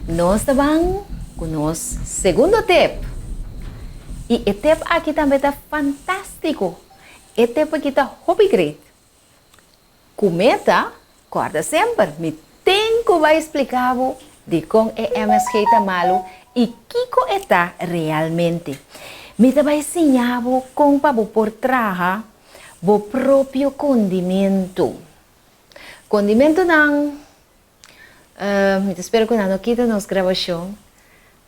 Nos ta ban ku nos segundo tip. I e tip aki tambe ta fantástiko. E tip aki ta hopi great. Ku meta, kòrda semper, mi tin ku bai splika bo dikon e MSG ta malu i kiko e ta realmente. Mi ta bai siña bo kon pa bo por traha bo propio kondimentu. Kondimentunan Mi ta spera ku nan no kita nos grabashon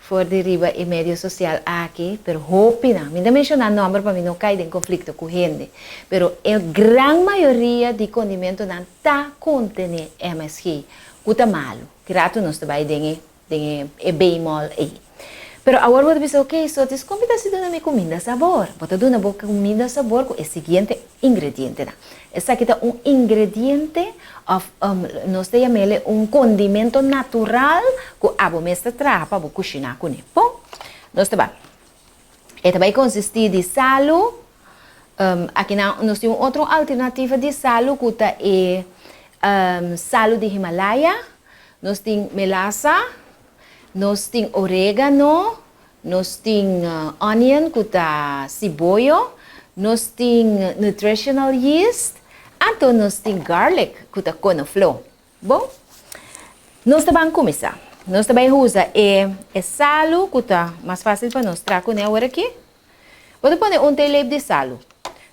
for di riba e medio sosial aki, pero hopinan, mi ta menshoná nòmber pa mi no kai den konflikto ku hende, pero e gran mayoria di kondimentonan ta kontené MSG, ku ta malu. Ki ratu nos ta bai den e den e bemol ei. Pero awor bo ta bisa, ok, so dis kon mi ta hasi duna mi kuminda sabor? Bo ta duna bo kuminda sabor ku e siguiente ingredientenan. Esaki ta un ingrediente òf nos ta yam'el un kondimento natural ku abo mes ta traha pa bo kushiná kuné. Bon, nos ta bai. E ta bai konsistí di salu, akinan nos tin un otro alternativa di salu ku ta e salu di Himalaya. Nos tin melasa, nos tin oregano, nos tin onion ku ta siboyo, nos tin nutritional yeast, anto nos tin garlic ku ta konofló. Bon, nos ta ban kuminsá. Nos ta bai usa e e salu ku ta mas fásil pa nos traha kuné awor aki. Bo ta pone un theelepel di salu.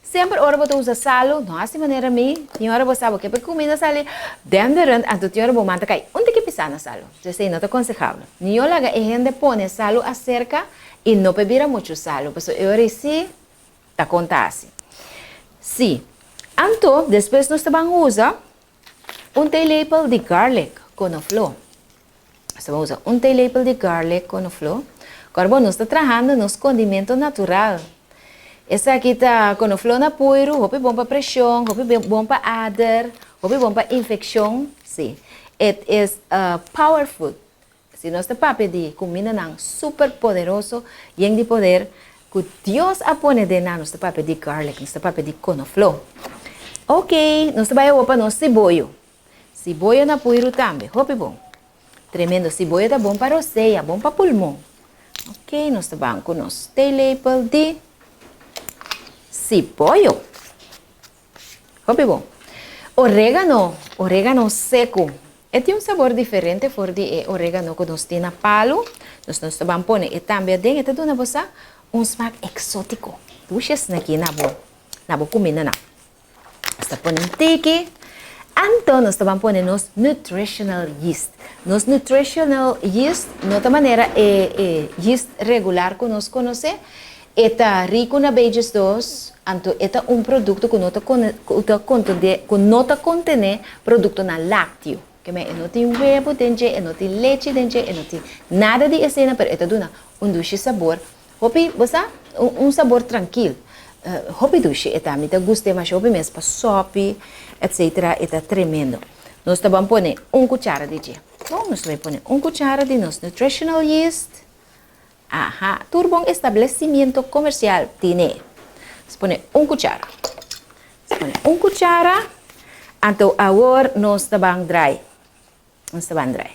Semper ora bo ta usa salu, no hasi manera mi, tin ora bo sa bo ke pa e kuminda sali denderend, anto tin ora bo man ta kai un tiki pisá na salu. Esei no ta konsehabel. Ni yo laga e hende pone salu aserka i no pa e bira muchu salu, pasobra e ora ei si ta konta hasi. Si. Anto despues nos ta ban usa un theelepel di garlic konofló. Nos ta usa un theelepel di garlic konofló. Kòrda bo, nos ta trahando nos kondimento natural. Esaki ta konofló na puiru, hopi bon pa preshon, hopi bon pa ader, hopi bon pa infekshon. Sí, it is a powerful. Si nos ta papia di kumindanan super poderoso, yen di poder, ku Dios a pone den nan, nos ta papia di garlic, nos ta papia di konofló. Ok, nos ta bai awor pa nos siboyo. Siboyo na puiru tambe, hopi bon. Tremendo, siboyo ta bon pa rosea, bon pa pulmon. Ok, nos ta ban ku nos theelepel di siboyo. Hopi bon. Oregano, oregano seku. E tin un sabor diferente for di e oregano ku nos tin na palu. Dus nos ta ban pone e tambe aden, e ta duna bo sa un smak eksotiko. Dushi esaki na bo, na bo kumindanan. Nos ta pone un tiki. Anto nos ta ban pone nos nutritional yeast. Nos nutritional yeast no ta manera e e yeast regular ku nos konosé. E ta riku na bejes dos, anto e ta un produkto ku no ta ku ta kontendé ku no ta kontené produktonan lákteo. Ke men e no tin webu den dje, e no tin lechi den dje, e no tin nada di esena, pero e ta duna un dushi sabor Hopi, bo sa, un sabor trankil. Hopi dushi e ta. Mi ta gust'é masha hopi mes pa sòpi, etsetera. E ta tremendo. Nos ta ban pone un kuchara di dje. Bon, nos ta bai pone un kuchara di nos nutritional yeast. Aha, tur bon establesimiento komersial tine. Nos pone un kuchara. Nos pone un kuchara. Anto awor nos ta ban drai. Nos ta ban drai.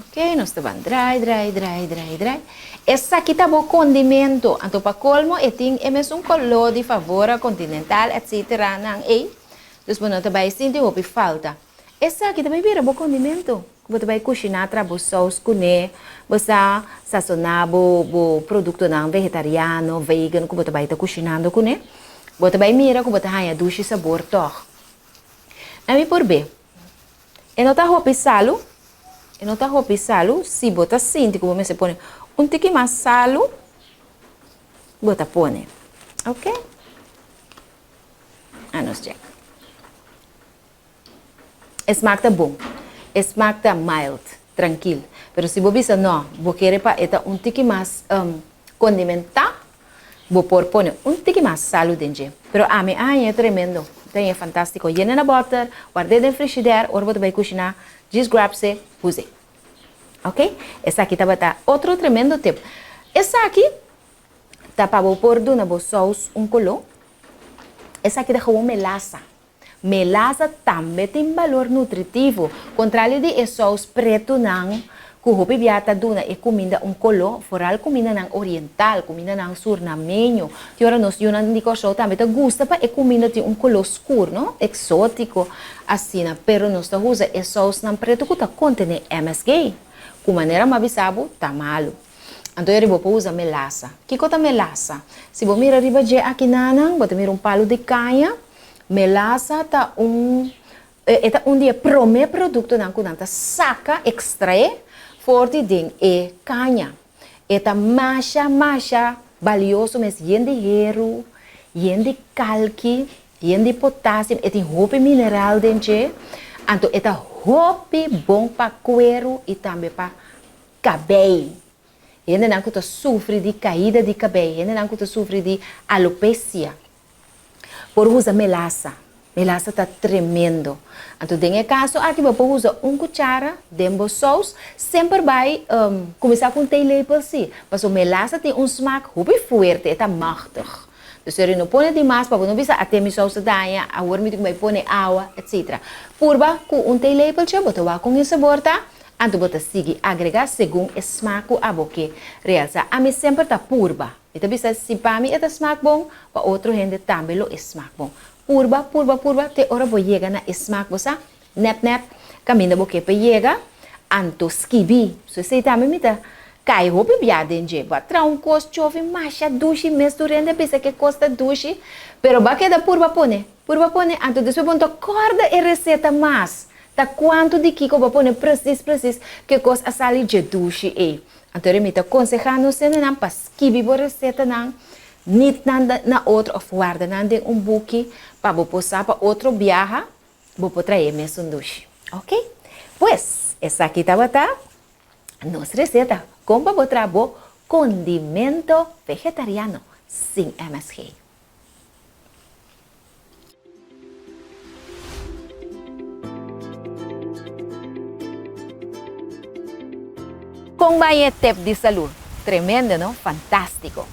Ok, nos ta ban drai, drai, drai, drai, drai. Esaki ta bo condimento. Anto pa colmo e tin e mesun color di Favora, Continental, etc. Nan ei. Dus bo no ta bai sinti hopi falta. Esaki ta bai bira bo condimento. Ku bo ta bai kushiná tra bo saus kuné. Bo sa sasoná bo bo produktonan vegetariano, vegan ku bo ta bai ta kushinando kuné. Bo ta bai mira ku bo ta haña dushi sabor tòg. Na mi por be. E no ta hopi salu, e no ta hopi salu, si bo ta sinti ku bo mester pone un tiki mas salu, bo ta pone. Ok? Anos check. E smak ta bon. E smak ta mild, trankil. Pero si bo bisa no, bo kere pa e ta un tiki mas kondimentá, Bo por pone un tiki mas salu den dje. Pero ami a hañ'é tremendo. Mi ta hañ'é fantástiko. Yen'é na bòter, ward'é den frishidèr, ora bo ta bai kushiná, djis grabs'é, us'é. Ok? Esaki tabata otro tremendo tip. Esaki ta pa bo por duna bo sous un koló. Esaki ta gewoon melasa. Melasa tambe tin balor nutritivo, kontrali di e sous pretunan ku hopi bia ta duna e kuminda un koló, foral kumindanan oriental, kumindanan surnameño. Tin ora nos yunan di Kòrsou tambe ta gusta pa e kuminda tin un koló skur, no? Eksótiko, asina. Pero nos ta usa e sousnan pretu ku ta kontené MSG, ku manera mi a bisa bo, ta malu. Anto e riba bo por usa melasa. Kiko ta melasa? Si bo mira riba dje akinanan, bo ta mira un palu di kaña. Melasa ta un, e ta un di e promé produktonan ku nan ta saka, ekstraé, for di den e kaña. E ta masha, masha balioso mes, yen di heru, yen di kalki, yen di potasium, e tin hopi mineral den dje. Anto e ta hopi bon pa kueru i tambe pa kabei. Hendenan ku ta sufri di kaida di kabei, hendenan ku ta sufri di alopecia por usa melasa. Melasa ta tremendo. Anto den e kaso aki bo por usa un kuchara den bo sous. Semper bai kuminsá ku un theelepel si, pasobra melasa tin un smak hopi fuerte, e ta machtig. Dus ora no pone dimas pa bo no bisa ate mi sous ta daña, awor mi tin ku bai pone awa, etcetera. Purba ku un theelepeltje, bo ta wak kon e sabor ta. Anto bo ta sigui agregá segun e smak ku abo ke realsá. Ami semper ta purba. Mi ta bisa si pa mi e ta smak bon, pa otro hende tambe lo e smak bon. Purba, purba, purba te ora bo yega na e smak bo sa nèt nèt kaminda bo ke pa yega. Anto skibi. So esei tambe mi ta kai hopi bia den dje. Bo a traha un kos chofi masha dushi mes tur hende a bisa ke kos ta dushi, pero bo a keda purba pone, purba pone anto despues bo no ta kòrda e reseta mas. Ta kuantu di kiko bo a pone presis presis ku e kos a sali dje dushi ei? Anto mi ta konsehá nos hendenan pa skibi bo resetanan, nit nan na otro òf warda nan den un buki pa bo por sa pa otro biaha bo por trae mesun dushi. Oke? Pues, esaki tabata nos reseta kon pa bo traha bo kondimento vegetariano sin MSG. Kon bai e tep di salú? Tremendo no? Fantástiko!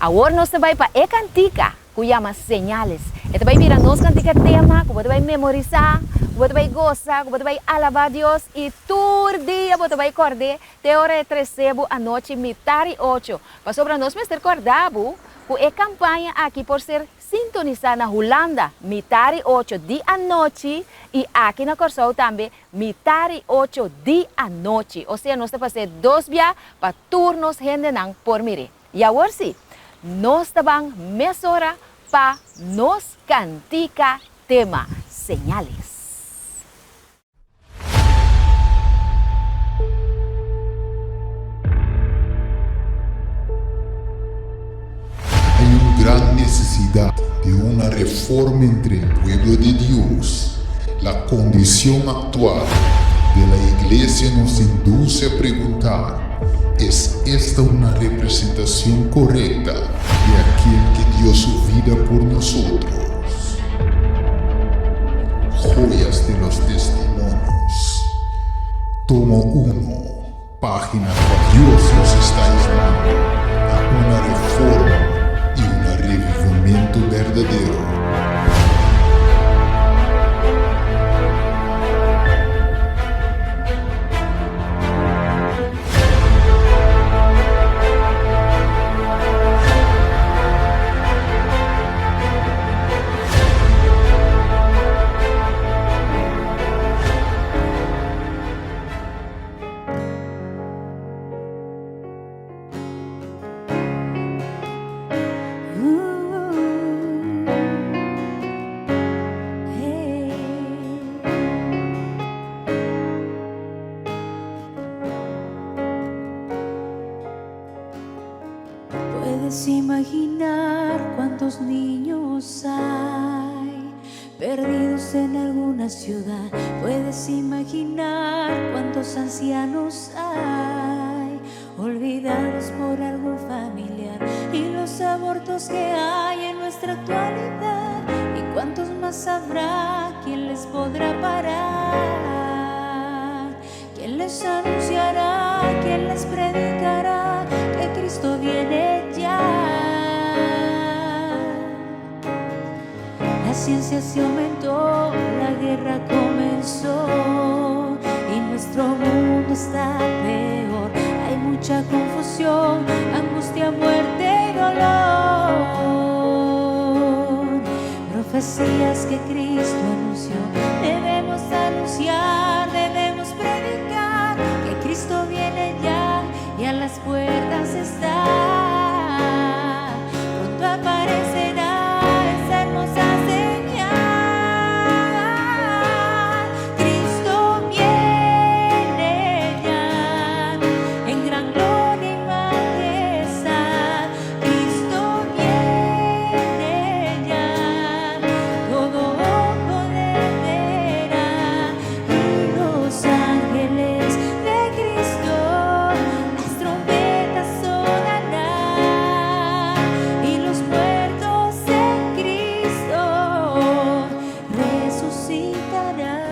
Awor nos ta bai pa e kantika ku yama Señales. E ta bai bira nos kantika tema ku bo ta bai memorisá, ku bo ta bai gosa, ku bo ta bai alabá Dios i tur dia bo ta bai kòrd'é te ora e trese bo anochi mitar i ocho. Pasobra nos mester kòrda bo ku e kampaña aki por ser Sintonisá na Hulanda mitari ocho di anochi i aki na Kòrsou tambe mitari ocho di anochi. Osea nos ta pas'é dos bia pa tur nos hendenan por mir'é. I awor sí, nos ta ban mesora pa nos kantika tema Señales. Hay un gran necesidad de una reforma entre el pueblo de Dios. La condición actual de la iglesia nos induce a preguntar, ¿es esta una representación correcta de aquel que dio su vida por nosotros? Joyas de los Testimonios, tomo 1, página Dios nos está llamando a una reforma y un revivimiento verdadero. Puedes imaginar cuántos niños hay perdidos en alguna ciudad. Puedes imaginar cuántos ancianos hay olvidados por algún familiar y los abortos que hay en nuestra actualidad y cuántos más habrá, quién les podrá parar, quién les anunciará, quién les predicará que Cristo viene ya. ciencia se aumentó, la guerra comenzó y nuestro mundo está peor. Hay mucha confusión, angustia, muerte y dolor. Profecías que Cristo anunció, debemos anunciar, debemos predicar que Cristo viene ya y a las puertas está. Pronto aparecerá esa hermosa señal. Cristo viene ya en gran gloria y majestad. Cristo viene ya, todo ojo le verá y los ángeles de Cristo las trompetas sonarán y los muertos en Cristo resucitarán.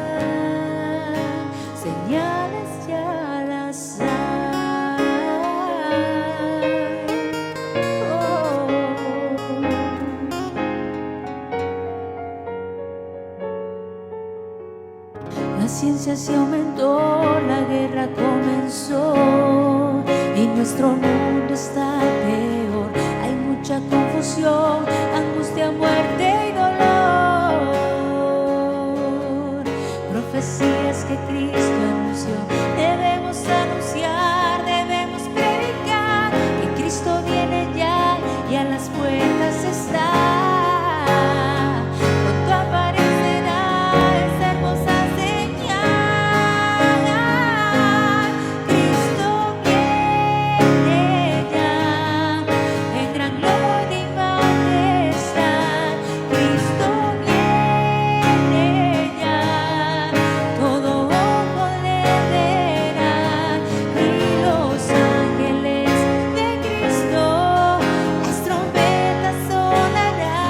Señales ya las hay. Oh. La ciencia se aumentó, la guerra comenzó y nuestro mundo está peor. Hay mucha confusión, angustia, muerte y dolor. Profecías que Cristo anunció, debemos anunciar, debemos predicar que Cristo viene ya y a las puertas está. Pronto aparecerá esa hermosa señal. Cristo viene ya en gran gloria y majestad. Cristo viene ya, todo ojo le verá y los ángeles de Cristo las trompetas sonarán.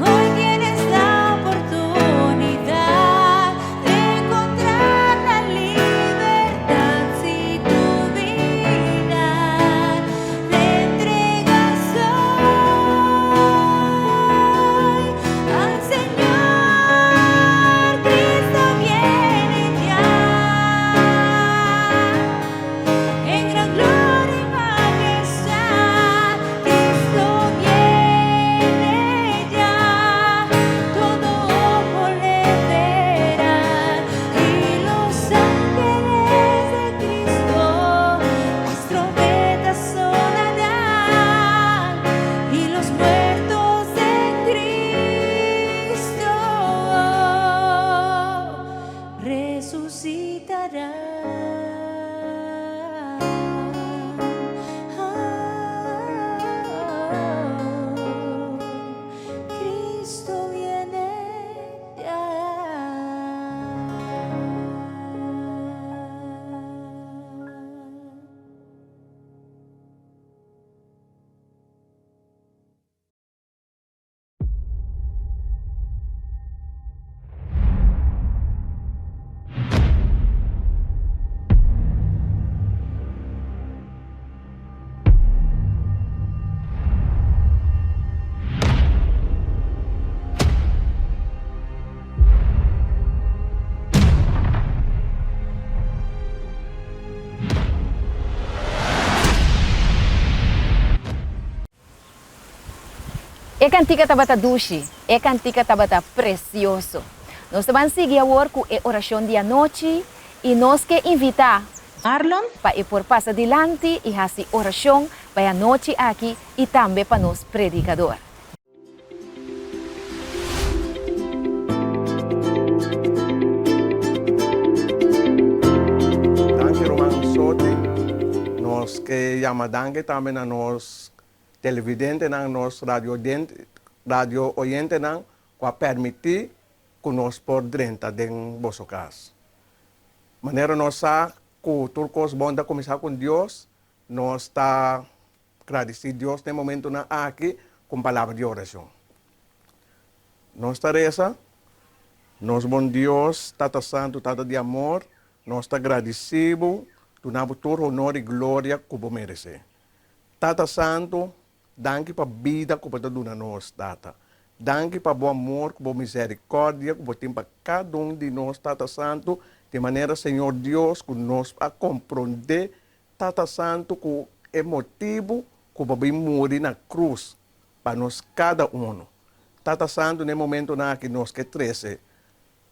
Hoy tienes la oportunidad de encontrar la libertad si tu vida le entregas hoy al Señor. Cristo viene ya en gran gloria y majestad. Cristo viene ya, todo ojo le verá y los ángeles de Cristo las trompetas sonarán y los muertos en Cristo resucitarán. Cristo viene ya. E kantika tabata dushi, e kantika tabata presioso. Nos ta bai sigui awor ku e orashon di anochi i nos ke invitá Marlon pa e por pasa dilanti i hasi orashon pa e anochi aki i tambe pa nos predikadó. Danki ruman Soti. Nos ke yama danki tambe na nos televidentenan, nos radio radio oyentenan ku a permití ku nos por drenta den boso kas. Manera nos sa ku tur kos bon ta kuminsá ku Dios, nos ta gradisí Dios den momentunan aki ku un palabra di orashon. Nos ta resa, Nos bon Dios, Tata Santu, Tata di amor, nos ta gradisí bo, duna bo tur honor i gloria ku bo meresé. Tata Santu, Danki pa bida ku bo ta duna nos, Tata. Danki pa bo amor ku bo misericordia ku bo tin pa kada un di nos, Tata Santu, di manera, Señor Dios, ku nos a komprondé, Tata Santu, ku e motibu ku bo bin muri na krus pa nos kada unu. Tata Santu, na e momentunan aki nos ke trese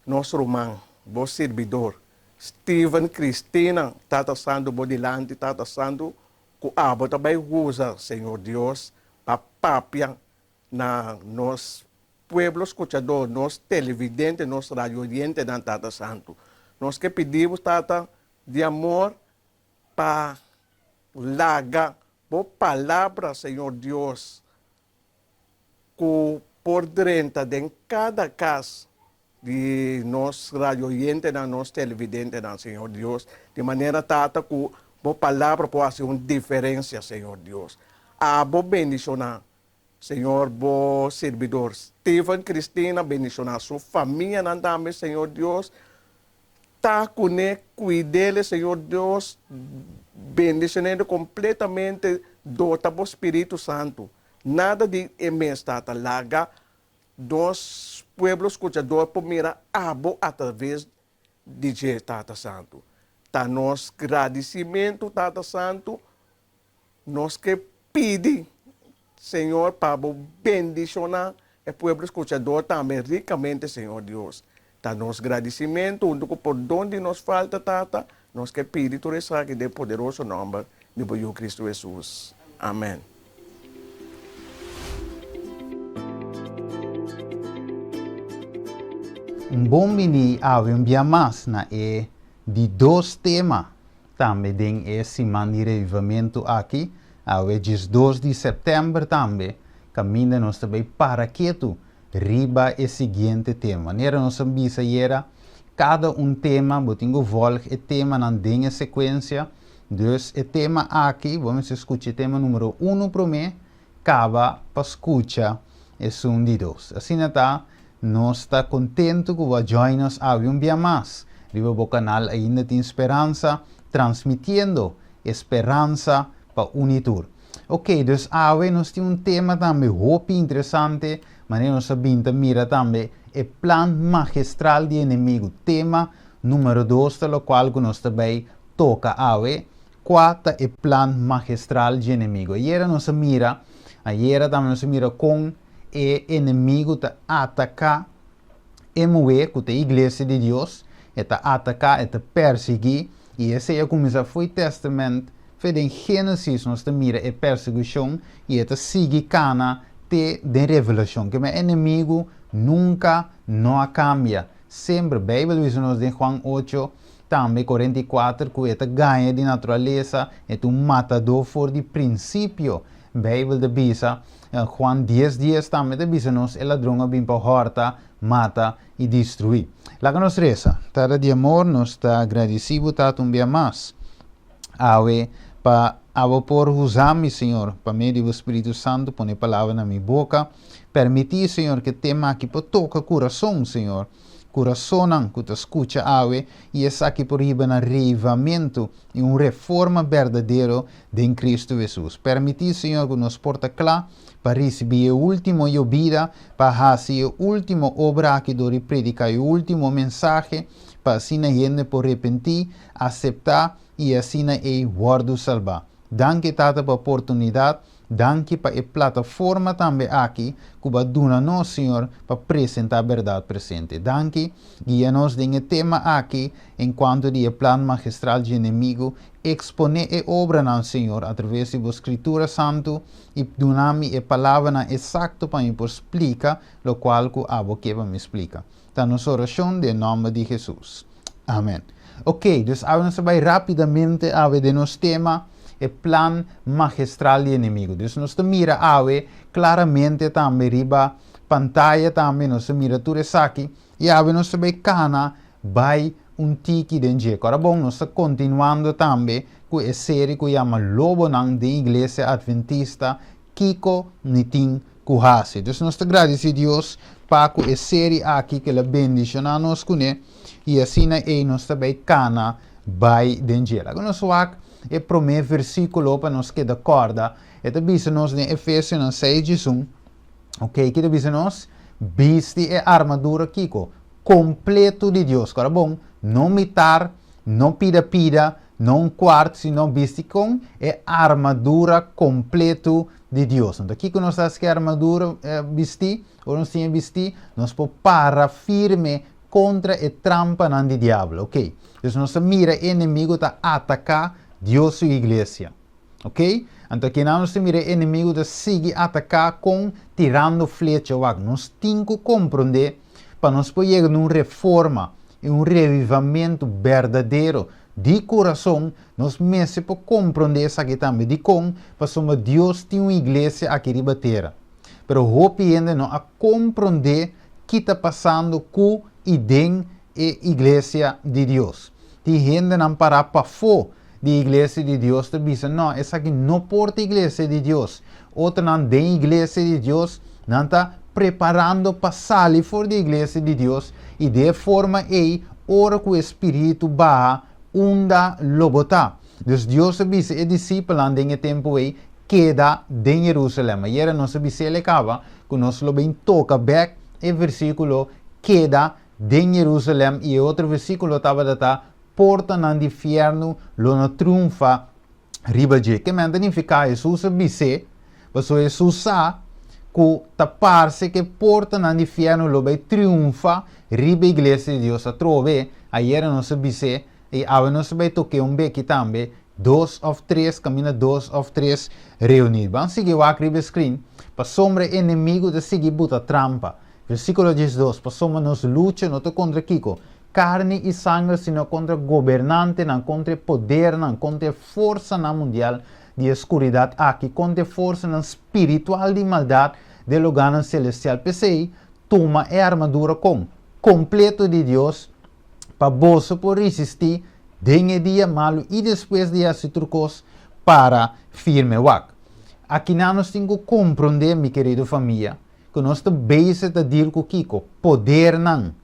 nos ruman, bo sirbidor, Steven Cristina, Tata Santu, bo dilanti, Tata Santu, ku abo ta bai usa, Señor Dios, pa papia na nos pueblo skuchadó, nos televidente, nos radioyentenan, Tata Santu. Nos ke pidi bo, Tata, di amor pa laga bo palabra, Señor Dios, ku por drenta den kada kas di nos radioyentenan, nos televidentenan, Señor Dios, di manera, Tata, ku bo palabra por hasi un diferensia, Señor Dios. Abo bendishoná, Señor, bo sirbidor Steven Cristina, bendishoná su famianan tambe, Señor Dios. Ta kuné, kuid'el, Señor Dios, bendishon'el kompletamente, dota bo Spiritu Santu. Nada di e mes, Tata, laga nos pueblo skuchador por mira abo atraves di dje, Tata Santu. Ta nos gradisimentu, Tata Santu, nos ke pidi, Señor, pa bo bendishoná e pueblo skuchador tambe rikamente, Señor Dios. Ta nos gradisimentu huntu ku pordon di nos falta, Tata, nos ke pidi tur esaki den poderoso nòmber di bo Yu Kristu Hesus. Amèn. Un bon bini awe un bia mas na e di dos tema tambe den e siman di revivamentu aki, awe 12 di sèptèmber tambe, kaminda nos ta bai para ketu riba e siguiente tema. Manera nos a bisa ayera, kada un tema bo tin ku vòlg e temanan den e sekuensia. Dus e tema aki, bo mester skucha e tema numero unu promé, kaba pa skucha esun di dos. Asina ta, nos ta kontentu ku bo a join nos awe un bia mas riba bo kanal Ainda Tin Speransa, transmitiendo e speransa pa un i tur. Ok, dus awe nos tin un tema tambe hopi interesante, manera nos a bin ta mira tambe e plan magistral di enemigu. Tema numero dos ta lokual ku nos ta bai toka awe, kua ta e plan magistral di enemigu. Ayera nos a mira, ayera tambe nos a mira kon e enemigu ta ataká e muhé ku ta e iglesia di Dios, e ta ataká, e ta persiguí, i esei a kuminsá fo'i Tèstamènt Fe den Génesis nos ta mira e persekushon i e ta sigui kana te den Revelashon. Ke men enemigu nunka no a kambia. Semper, Beibel bisa nos den Juan ocho, tambe 44, ku e ta gaña di naturalesa, e ta un matadó for di prinsipio. Beibel ta bisa, Juan dies dies tambe ta bisa nos, e ladron a bin pa hòrta, mata i destruí. Laga nos resa. Tata di amor, nos ta gradisí bo Tata un bia mas. Awe, pa Abo por usa mi, Señor, pa medio di Bo Spiritu Santu pone palabra na mi boca. Permití, Señor, ku e tema aki por toca curason, Señor, curasonnan cu ta scucha awe, i esaki por hiba na reivamentu i un reforma berdadero den Cristo Jesus. Permití, Señor, cu nos por ta cla pa ricibí e ultimo yobida, pa haci e ultimo obra aki dor di predica e ultimo mensahe, pa asina hende por repentí, aseptá i asina ei wòrdu salbá. Danki Tata pa oportunidat, danki pa e plataforma tambe aki ku bo a duna nos, Señor, pa presentá bèrdat presente. Danki, guia nos den e tema aki en kuanto di e plan magistral dje enemigu, eksponé e obranan, Señor, atraves di bo Skritura Santu i duna mi e palabranan esakto pa mi por splika lokual ku abo ke pa mi splika. Ta nos orashon den nòmber di Hesus. Amen. Ok, dus awe nos ta bai rapidamente awe den nos tema, e plan magistral di enemigo. Dus nos ta mira awe klaramente tambe riba pantaya tambe, nos ta mira tur esaki, i awe nos ta bai kana bai un tiki den dje. Kora bon, nos ta kontinuando tambe ku e seri ku yama Lobonan den Iglesia Adventista, Kiko Mi Tin Ku Hasi. Dus nos ta gradisí Dios pa ku e seri aki ku el a bendishoná nos kuné i asina ei nos ta bai kana bai den dje. Laga nos wak. e promé versíkulo pa nos keda kòrda. E ta bisa nos den Efesionan 6 11. Ok, ki ta bisa nos? Bisti e armadura kiko? Kompleto di Dios. Kòrda bon, no mitar, no pida pida, no un kuart, sino bisti kon e armadura kompleto di Dios. Anto kiko nos ta hasi ku e armadura bistí? Ora nos tin e bistí, nos por para firme kontra e trampanan di diablo. Ok, dus nos ta mira e enemigu ta ataká Dios su iglesia. Ok, anto akinan nos ta mira e enemigu ta sigui ataká kon tirando flecha. Wak, nos tin ku komprondé pa nos por yega na un reforma i un revivamentu berdadero di kurason, nos mester por komprondé esaki tambe. Dikon? Pasobra Dios tin un iglesia aki riba tera. Pero hopi hende no a komprondé ki ta pasando ku i den e iglesia di Dios. Tin hendenan pará pafó di iglesia di Dios ta bisa, No, esaki no por ta iglesia di Dios. Otronan den iglesia di Dios, nan ta preparando pa sali for di iglesia di Dios i di e forma ei, ora ku e spiritu baha, unda lo bo ta? Dus Dios a bisa e disipelnan den e tempu ei, Keda den Jerusalem. Ayera nos a bis'el e kaba ku nos lo bin toka bèk e versíkulo keda den Jerusalem i e otro versíkulo tabata ta portanan di fièrnu lo no triunfa riba dje. Ke men ta nifiká? Hesus a bis'é, pasobra Hesus sa ku ta parse ku e portanan di fièrnu lo bai triunfa riba e iglesia di Dios atrobe. Ayera nos a bis'é I awe nos ta bai tok'é un beki tambe, dos òf tres, kaminda dos òf tres reuní. Ban sigui wak riba e screen. Pasobra e enemigu ta sigui buta trampa. Versíkulo 12, Pasobra nos lucha no ta kontra kiko? Karni i sanger, sino kontra gobernantenan, kontra e podernan, kontra e forsanan mundial di e skuridat aki, kontra e forsanan spiritual di maldat den lugánan selestial. P'esei, tuma e armadura kon? Kompleto di Dios, pa boso por risistí den e dia malu i despues di hasi tur kos, para firme. Wak, akinan nos tin ku komprondé, mi kerido famia, ku nos ta bezig ta deal ku kiko? Podernan,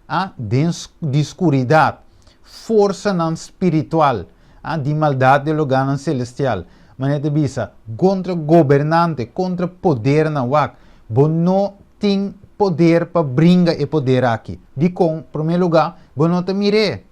a, den di skuridat, forsanan spiritual, a, di maldat den lugánan selestial. Manera ta bisa, kontra gobernante, kontra podernan. Wak, bo no tin poder pa bringa e poder aki. Dikon? Promé lugá, bo no ta mir'é.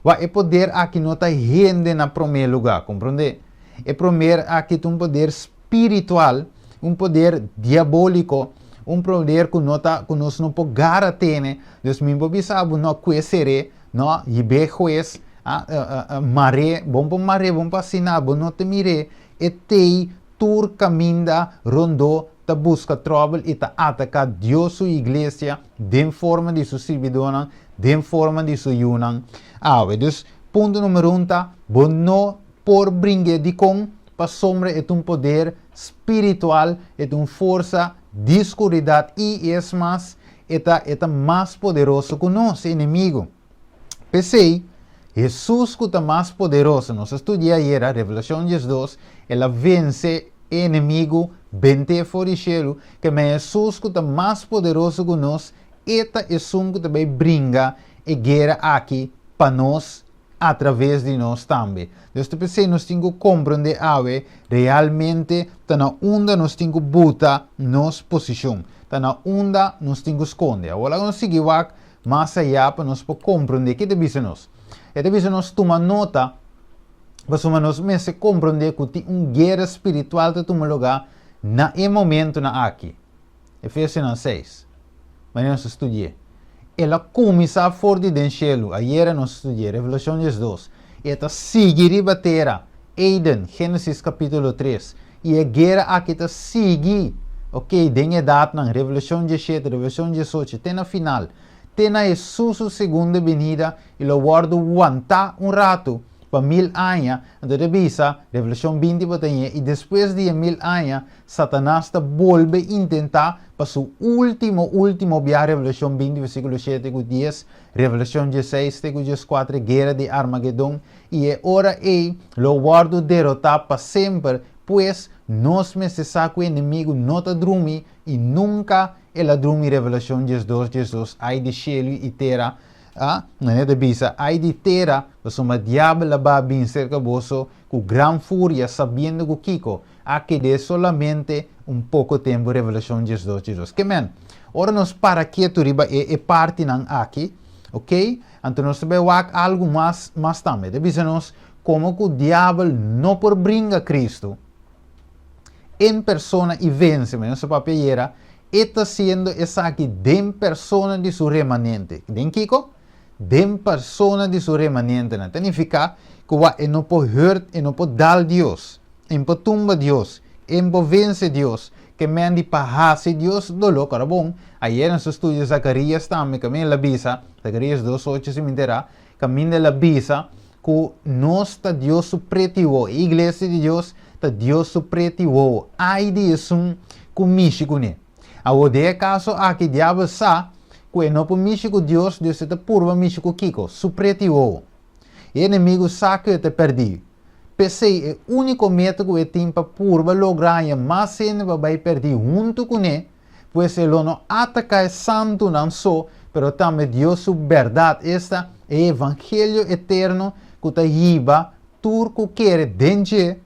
Wak, e poder aki no ta hende na promé lugá, komprondé? E promer aki ta un poder spiritual, un poder diabóliko, un poder ku no ta, ku nos no por gara tene. Dus mi por bisa bo, no, kue ser'é, no, hib'é hues, a, mar'é, bo no por mar'é, bo no por hasi nada, bo no ta mir'é. E t'ei tur kaminda rondó ta buska tròbel i ta ataká Dios su iglesia den forma di su sirbidónan, den forma di su yunan awe. Dus, punto número un ta, bo no por bring'é. Dikon? Pasobra e ta un poder spiritual, e ta un forsa di skuridat i, es mas, e ta e ta mas poderoso ku nos, e enemigu. P'esei, Hesus ku ta mas poderoso, nos a studia ayera, Revelashon 12, el a vense e enemigu, bent'é for di shelu, ke men Hesus ku ta mas poderoso ku nos, e ta esun ku ta bai bringa e guera aki pa nos atraves di nos tambe. Dus ta p'esei nos tin ku komprondé awe realmente ta na unda nos tin ku buta nos posishon, ta na unda nos tin ku skonde. Awor laga nos sigui wak mas ayá pa nos por komprondé ke ta bisa nos. E ta bisa nos tuma nota pasobra nos mester komprondé ku tin un guera spiritual ta tuma lugá na e momentunan aki. Efesionan 6. Manera nos a studi'é. El a kuminsá for di den shelu, ayera nos a studi'é, Revelashon 12, i e ta sigui riba tera, Eden, Génesis kapítulo 3, i e guera aki ta sigui, ok, den edatnan, Revelashon 17, Revelashon 18, te na final, te na Hesus su segunda binida, i lo wòrdu wantá un ratu pa mil aña, anto e ta bisa, Revelashon 20 bo ta ñe, i despues di e mil aña, Satanas ta bolbe intentá pa su último, último biaha Revelashon 20 versíkulo 7 ku 10, Revelashon 16 te ku 14, e guera di Armagedon, i e ora ei lo wòrdu derotá pa semper, pues nos mester sa ku e enemigu no ta drumi i nunka el a drumi Revelashon 12, 12, Ai di shelu i tera. Ah, manera ta bisa, Ai di tera, pasobra diabel a ba bin serka boso ku gran furia, sabiendo ku kiko a ked'é solamente un poko tempu. Revelashon 12, 12. Ke men, ora nos para ketu riba e e partinan aki, ok, anto nos ta bai wak algu mas mas tambe. Ta bisa nos komo ku diabel no por bringa Kristu en persona i vense, manera nos a papia ayera, E ta siendo esaki den persona di su remanente. Den kiko? Den persona di su remanentenan. Ta nifiká ku wak e no por hurt, e no por dal Dios, e no por tumba Dios, e no por vense Dios, ke men di pa hasi Dios doló. Kòrda bon, ayer nos a studia Zakarías tambe, kaminda el a bisa, Zakarías dos ocho si mi enterá, kaminda el a bisa ku nos ta Dios su preti wowo, e iglesia di Dios ta Dios su preti wowo, ai di esun ku mishi kuné. Awor den e kaso aki diabel sa ku e no por mishi ku Dios, Dios e ta purba mishi ku kiko? Su preti wowo. E enemigu sa ku e ta pèrdí. P'esei e úniko meta ku e tin pa purba logra haña mas hende pa bai pèrdí huntu kuné, Pues e lo no ataká e santunan so, pero tambe Dios su bèrdat, esta, e evangelio eterno ku ta hiba tur ku kere den dje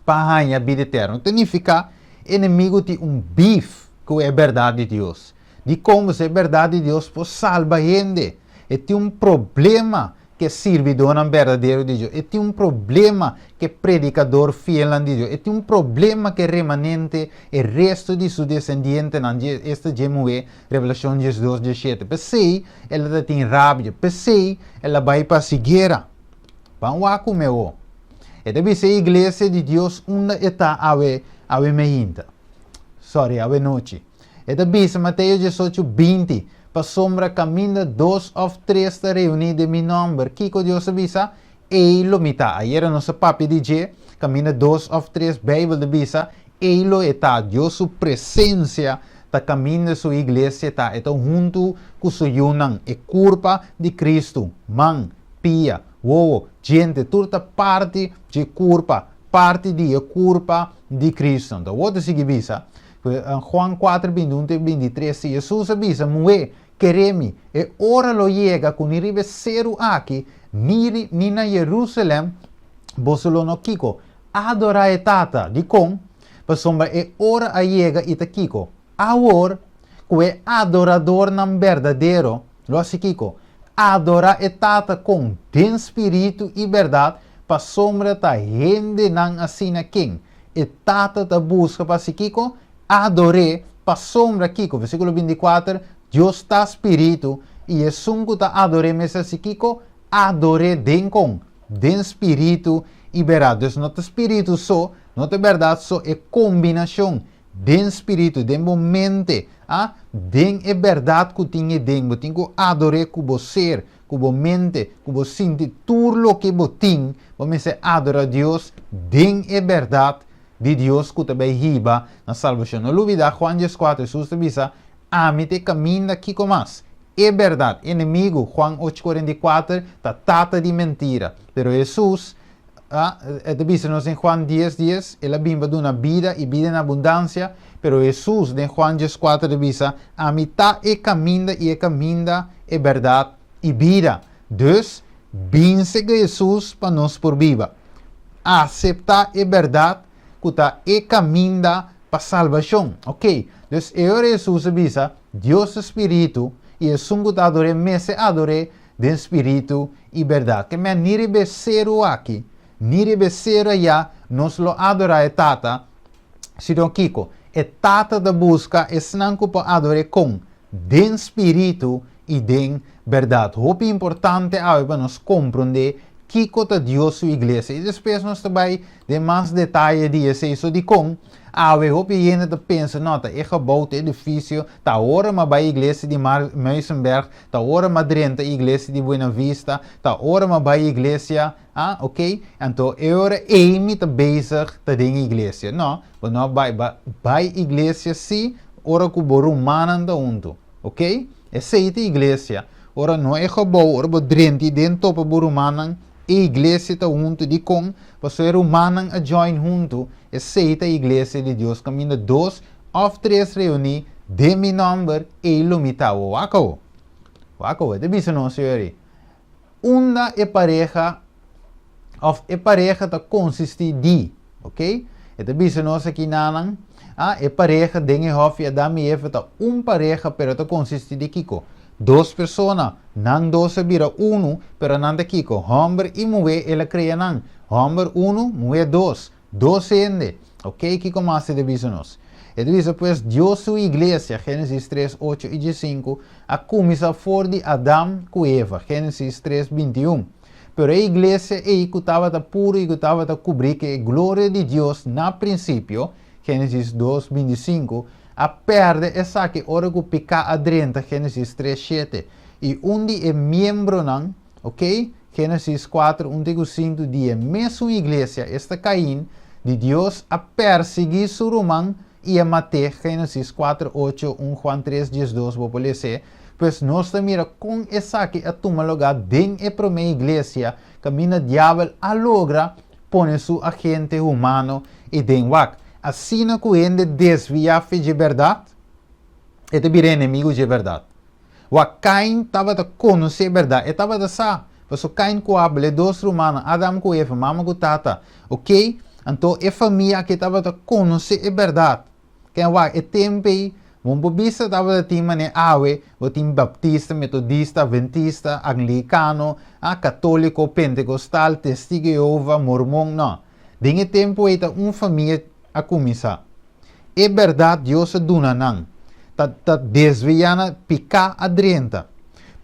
pa haña bida eterno. Ta nifiká, enemigu tin un beef ku e bèrdat di Dios. Dikon? Pasobra e bèrdat di Dios por salba hende. E tin un problema ku e sirbidónan berdadero di Dios. E tin un problema ku e predikador fielnan di Dios. E tin un problema ku e remanente, e resto di su desendientenan, dje esta dje muhé, Revelashon 12, 17. P'esei el a ta tin rabia. P'esei el a bai pa hasi guera. Ban wak ku mi awor. E ta bisa e iglesia di Dios unda e ta awe, awe meinta. Sorry, awe nochi. E ta bisa, Mateo 18, 20, Pasobra kaminda dos òf tres ta reuní den mi nòmber, kiko Dios a bisa? Ei lo mi ta. Ayera nos a papia di dje, kaminda dos òf tres, Beibel ta bisa, ei lo e ta. Dios su presensia ta kaminda su iglesia ta. E ta huntu ku su yunan, e kurpa di Kristu. Man, pia, wowo, djente, tur ta parti dje kurpa, parti di e kurpa di Kristu. Anto awor ta sigui bisa, Juan 4, 21 te 23, si Hesus a bisa, Muhé, kere mi, e ora lo yega ku ni riba e seru aki, ni ni na Jerusalèm, boso lo no kiko? Adorá e Tata. Dikon? Pasobra e ora a yega i ta kiko? Awor, ku e adoradornan berdadero lo hasi kiko? Adorá e Tata kon? Den spiritu i bèrdat, pasobra ta hendenan asina ken E Tata ta buska pa hasi kiko? Ador'é. Pasobra kiko? Versíkulo 24, Dios ta Spiritu, i esun ku ta ador'é mester hasi kiko? Ador'é den kon? Den spiritu i bèrdat. Dus no ta spiritu so, no ta bèrdat so, e kombinashon den spiritu, den bo mente, a, den e bèrdat ku tin ei den. Bo tin ku ador'é ku bo ser, ku bo mente, ku bo sinti, tur loke bo tin, bo mester adora Dios den e bèrdat di Dios ku ta bai hiba na salbashon. No lubidá Juan 14, Hesus ta bisa, Ami ta e kaminda, kiko mas? E bèrdat. Enemigu, Juan ocho 44, ta tata di mentira. Pero Hesus a e ta bisa nos den Juan dies dies, El a bin pa duna bida i bida en abundansia, pero Hesus den Juan 14 ta bisa, Ami ta e kaminda i e kaminda, e bèrdat i bida. Dus, bin sega Hesus pa nos por biba. Aseptá e bèrdat ku ta e kaminda pa salbashon. Oke, dus e ora Hesus a bisa, Dios ta spiritu i esun ku ta ador'é mester ador'é den spiritu i bèrdat. Ke men ni riba e seru aki, ni riba e seru ayá nos lo adorá e Tata, sino kiko? E Tata ta buska esnan ku por ador'é kon? Den spiritu i den bèrdat. Hopi importante awe pa nos komprondé kiko ta Dios su iglesia. I despues nos ta bai den mas detaye di esei. So dikon awe hopi hende ta pensa, no, ta e gebou, ta e edifisio, ta ora mi a bai iglesia di Muizenberg, Ta ora m'a drenta iglesia di Buena Vista, ta ora m'a bai iglesia, ah, ok, anto e ora ei mi ta bezig ta den iglesia. No, bo no a bai, ba bai iglesia si ora ku bo rumannan ta huntu, ok? Esei ta iglesia. Ora no e gebou, ora bo drenta i den topa bo rumannan, e iglesia ta huntu. Dikon? Pasobra e rumannan a join huntu, esei ta iglesia di Dios, kaminda dos Òf tres reuní den mi nòmber, ei lo mi ta. Wak awo. Wak awe, ta bisa nos yori, unda e pareha òf e pareha ta konsistí di, ok? E ta bisa nos aki nanan, ah, e pareha den e hòfi Adam i Eva ta un pareha pero ta konsistí di kiko? Dos persona, nan dos a bira unu, pero nan ta kiko? Hòmber i muhé el a krea nan. Hòmber unu, muhé dos. Dos hende. Ok, kiko mas e ta bisa nos? E ta bisa pues Dios su iglesia, Génesis 3, 8 i 15, a kuminsá for di Adam ku Eva, Génesis 3, 21. Pero e iglesia ei ku tabata puru i ku tabata kubrí ku e gloria di Dios na prinsipio, Génesis 2, 25, a pèrdè esaki ora ku piká a drenta, Génesis 3, 7. I un di e miembronan, Ok, Génesis 4, 1 te ku 5, di e mesun iglesia, esta Kain, di Dios a persiguí su ruman i a mat'é, Génesis 4, 8, 1 Juan 3, 12, bo por les'é. Pues nos ta mira kon esaki a tuma lugá den e promé iglesia, kaminda diabel a logra pone su agente humano i den wak. Asina ku hende desviá fe dje bèrdat, e ta bira enemigu dje bèrdat. Wak Kain tabata konosé bèrdat. E tabata sa. Pasobra Kain ku Abel, e dos rumannan, Adam ku Eva, mama ku tata, oke? Anto e famia aki tabata konosé e bèrdat. Ken wak e tempu ei, bo no por bisa tabata tin manera awe, bo tin baptista, metodista, adventista, anglikano, a, katóliko, pentekostal, testigu di Jehova, mormon, no. Den e tempu ei ta un famia a kuminsá. E bèrdat Dios a duna nan ta ta desviá na piká a drenta.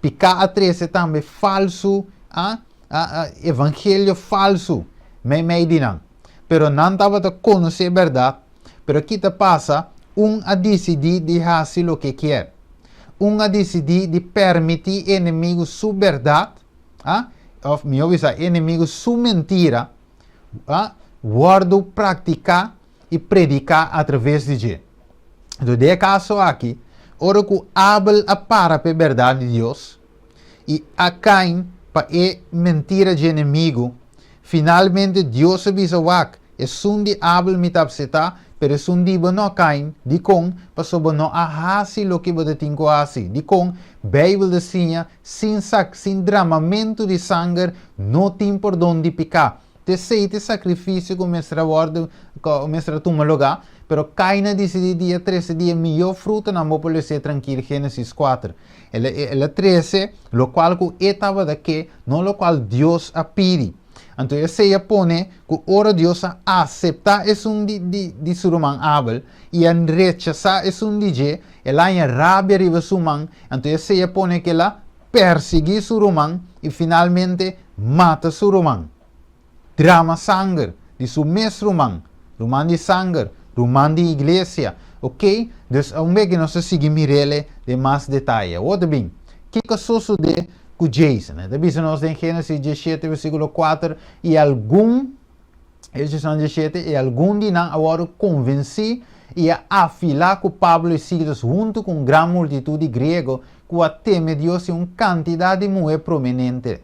Piká a trese tambe falsu a a evangelio falsu meimei di nan. Pero nan tabata konosé e bèrdat, pero ki ta pasa? Un a disidí di hasi loke kier. Un a disidí di permití e enemigu su bèrdat, a òf mihó bisa e enemigu su mentira, a wòrdu praktiká i prediká atraves di dje. Entonces, den e kaso aki, ora ku Abel a para pa e bèrdat di Dios i a Kain pa e mentira dje enemigu, finalmente Dios a bisa, Wak, esun di Abel mi ta apseptá, pero esun di bo no, Kain. Dikon? Pasobra bo no a hasi loke bo ta tin ku hasi. Dikon? Beibel ta siña, Sin sak, sin dramamentu di sanger, no tin pordon di piká. T'esei t'e sakrifisio ku mester a wòrdu, ku mester a tuma lugá, pero Kain a disidí di a trese di e mihó frutanan bo por les'é trankil Génesis kuater. El a, el a trese lokual ku e tabata ke, no lokual Dios a pidi. Anto esei a pone ku ora Dios a aseptá esun di, di, di su ruman Abel i a rechasá esun di dje, el a haña rabia riba su man, anto esei a pone ku el a persiguí su ruman i finalmente mata su ruman. Drama sanger di su mes ruman, ruman di sanger, ruman di iglesia. Ok, dus un bek nos ta sigui mir'ele den mas detaye. Awor ta bin, kiko a sosodé ku Jason? E ta bisa nos den Génesis 17 versíkulo 4, I algun Hechosnan 17, I algun di nan a wòrdu konvensí i a afilá ku Pablo i Silas huntu ku un gran multitut di griego ku a teme Dios i un kantidat di muhé prominente.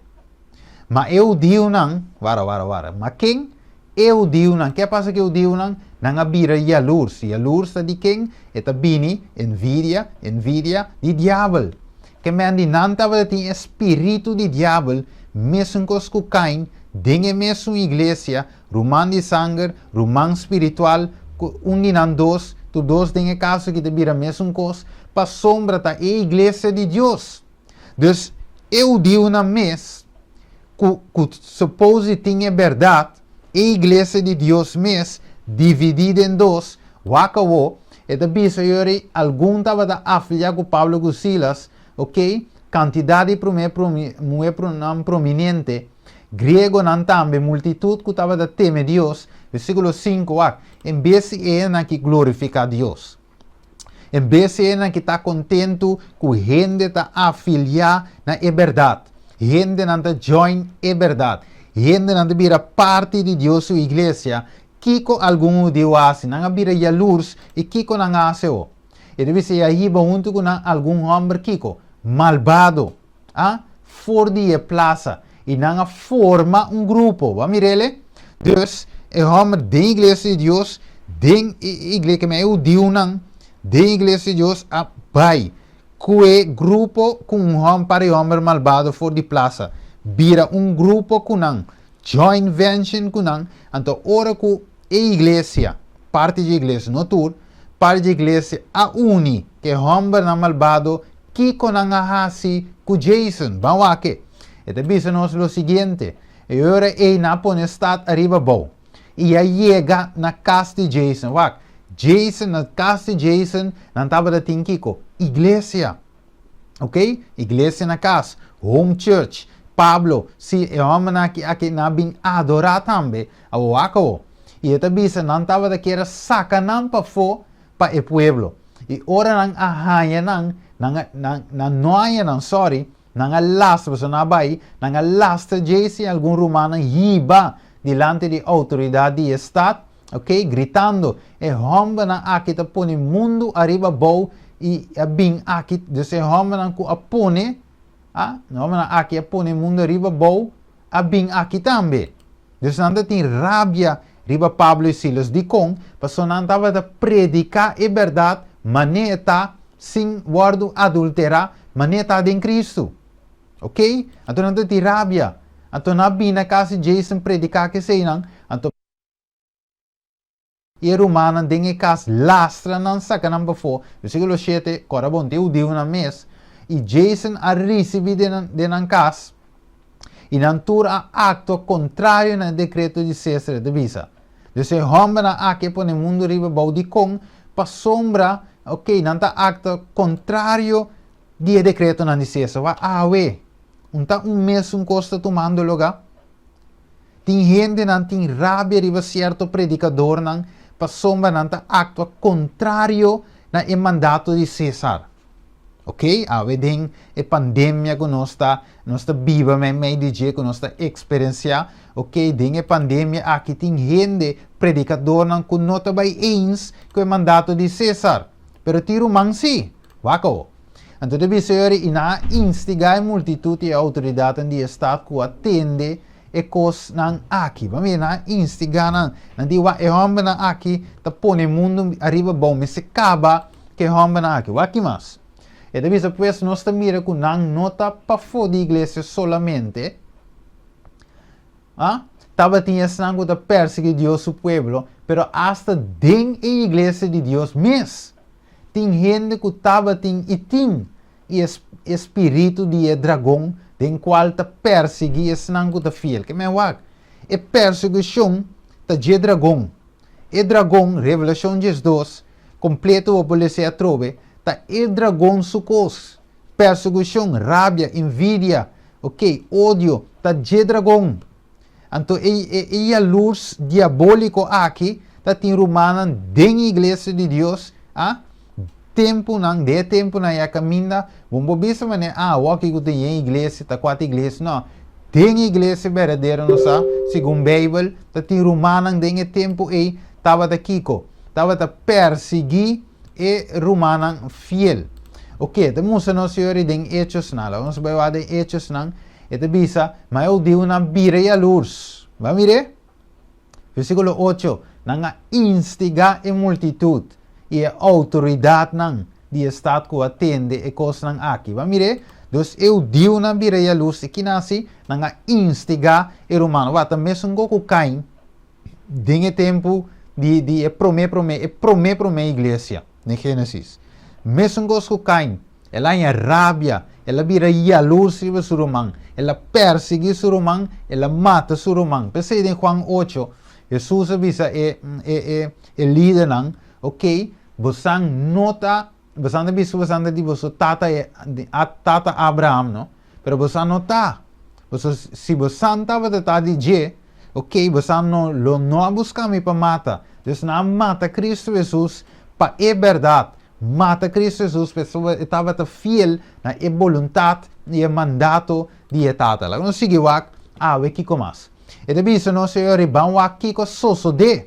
Ma e hudiunan, wara, wara, wara, ma ken? E hudiunan, ke a pasa ku e hudiunan? Nan a bira yalurs. Yalurs ta di ken? E ta bini, envidia, envidia, di diabel. Ke men di nan tabata tin e spiritu di diabel, mesun kos ku Kain, den e mesun iglesia, ruman di sanger, ruman spiritual, ku un di nan dos, tur dos den e kaso ki ta bira mesun kos, pasobra ta e iglesia di Dios. Dus, e hudiunan mes, ku ku suppose di tin e bèrdat, e iglesia di Dios mes, dividí den dos, wak awo, e ta bisa yori algun tabata afiliá ku Pablo ku Silas, ok, kantidat di promé muhé nan prominente, griegonan tambe, multitut ku tabata teme Dios, versíkulo 5, wak, en bes di e nan ki glorifiká Dios. En bes di esnan ki ta kontentu ku hende ta afiliá na e bèrdat, hendenan ta join e bèrdat, hendenan ta bira parti di Dios su iglesia, kiko algun hudiu a hasi? Nan a bira yalurs, i kiko nan a hasi awor? E ta bisa, I a hiba huntu ku nan algun hòmber kiko? Malbado, a for di e plasa, i nan a forma un grupo. Bo a mir'el? Dus, e hòmber den iglesia di Dios, den e iglesia, keme e hudiunan den iglesia di Dios a bai. Kue grupo ku un hòm par e hòmber malbado for di plasa, bira un grupo ku nan, joint vention ku nan, anto ora ku e iglesia, parti dje iglesia, no tur, parti dje iglesia a uni ku e hòmbernan malbado, kiko nan a hasi ku Jason? Ban wak e. E ta bisa nos lo siguiente, E ora ei nan a pone stat ariba abou, i a yega na kas di Jason. Wak, Jason, na kas di Jason, nan tabata tin kiko? Iglesia. Ok? Iglesia na kas, home church. Pablo, si, e hòmbernan aki, aki, nan a bin adorá tambe. Awor wak awor. I e ta bisa nan tabata kier a saka nan pafó pa e pueblo. I ora nan a haña nan, nan a, nan, nan no a haña nan, sorry, Nan a lastra, pasobra nan a bai, nan a lastra Jesse i algun rumannan hiba dilanti di outoridat di e stat, ok, gritando, E hòmbernan aki ta pone mundu ariba abou i a bin aki, dus e hòmbernan ku a pone, a, e hòmbernan aki a pone mundu ariba abou, a bin aki tambe. Dus nan ta tin rabia riba Pablo i Silas. Dikon? Pasobra nan tabata prediká e bèrdat manera e ta sin wòrdu adulterá, manera e ta den Kristu. Oké? Anto nan ta tin rabia. Anto nan a bini na kas di Jason prediká keseinan. Anto. I e rumannan den e kas lastra nan saka nan pafó, versíkulo shete, Kòrda bon, tin hudiunan mes, i Jason a risibí den nan den nan kas, i nan tur a aktua kontrario na e dekreto di Sésar, e ta bisa. Dus e hòmbernan aki a pone mundu riba bou dikon? Pasobra, oké, nan ta aktua kontrario di e dekretonan di Sésar. Wak awe, un ta un mesun kos ta tumando lugá? Tin hendenan tin rabia riba sierto predikadornan pasobra nan ta aktua kontrario na e mandato di Sésar. Oké, awe den e pandemia ku nos ta nos ta biba meimei di dje, ku nos ta eksperensiá, oké, den e pandemia aki tin hende, predikadornan ku no ta bai eens ku e mandato di Sésar. Pero tin ruman sí. Wak awo. Anto ta bisa yori i nan a instigá e multitut i e outoridatnan di e stat ku a tende e kosnan aki. Bo a mira, nan a instigá nan. Nan di, Wak, e hòmbernan aki ta pone mundu ariba abou. Mester kaba ku e hòmbernan aki. Wak ki mas. E ta bisa, Pues nos ta mira ku nan no ta pafó di iglesia solamente. A Tabatin esnan ku ta persiguí Dios su pueblo, pero asta den e iglesia di Dios mes. Tin hende ku tabatin i tin e e spiritu di e dragon den kual ta persiguí esnan ku ta fiel. Ke men wak? E persekushon ta dje dragon. E dragon, Revelashon 12, kompleto bo por lesa atrobe, ta e dragon su kos. Persekushon, rabia, envidia, ok, odio, ta dje dragon. Anto e e e yalurs diabóliko aki ta tin rumannan den iglesia di Dios, a, tempunan, den e tempunan ya kaminda, bo no por bisa manera, ah, awor kiko tin yen iglesia, ta kuater iglesia, no. Den iglesia berdadero nos sa, segun Beibel, ta tin rumannan den e tempu ei tabata kiko? Tabata persiguí e rumannan fiel. Oke, ta mustra nos yori den Hechosnan. Laga nos bai wak den Hechosnan. E ta bisa, Ma e hudiunan bira yalurs. Bo a mir'é? Versíkulo ocho, Nan a instigá e multitut i e outoridatnan di e stat ku a tende e kosnan aki. Bo a mir'é? Dus e hudiunan bira yalurs i kina hasi? Nan a instigá e rumannan. Wak, ta mesun go ku Kain den e tempu di di e promé promé e promé promé iglesia den Génesis. Mesun kos ku Kain. El a haña rabia, el a bira yalurs riba su ruman, el a persiguí su ruman, el a mata su ruman. P'esei den Juan ocho, Hesus a bisa e e e e lidernan, Ok, bosan no ta, bosan ta bisa ku bosan ta di boso tata e tata Abraham, no? Pero bosan no ta. Boso, si bosan tabata ta di dje, ok, bosan no lo no a buska mi pa mata. Dus nan a mata Kristu Hesus pa e bèrdat. Mata Cristo Jesus pasobra e tabata fiel na e boluntat i e mandato di e Tata. Laga nos sigui wak awe kiko mas. E ta bisa nos Señor i ban wak kiko a sosodé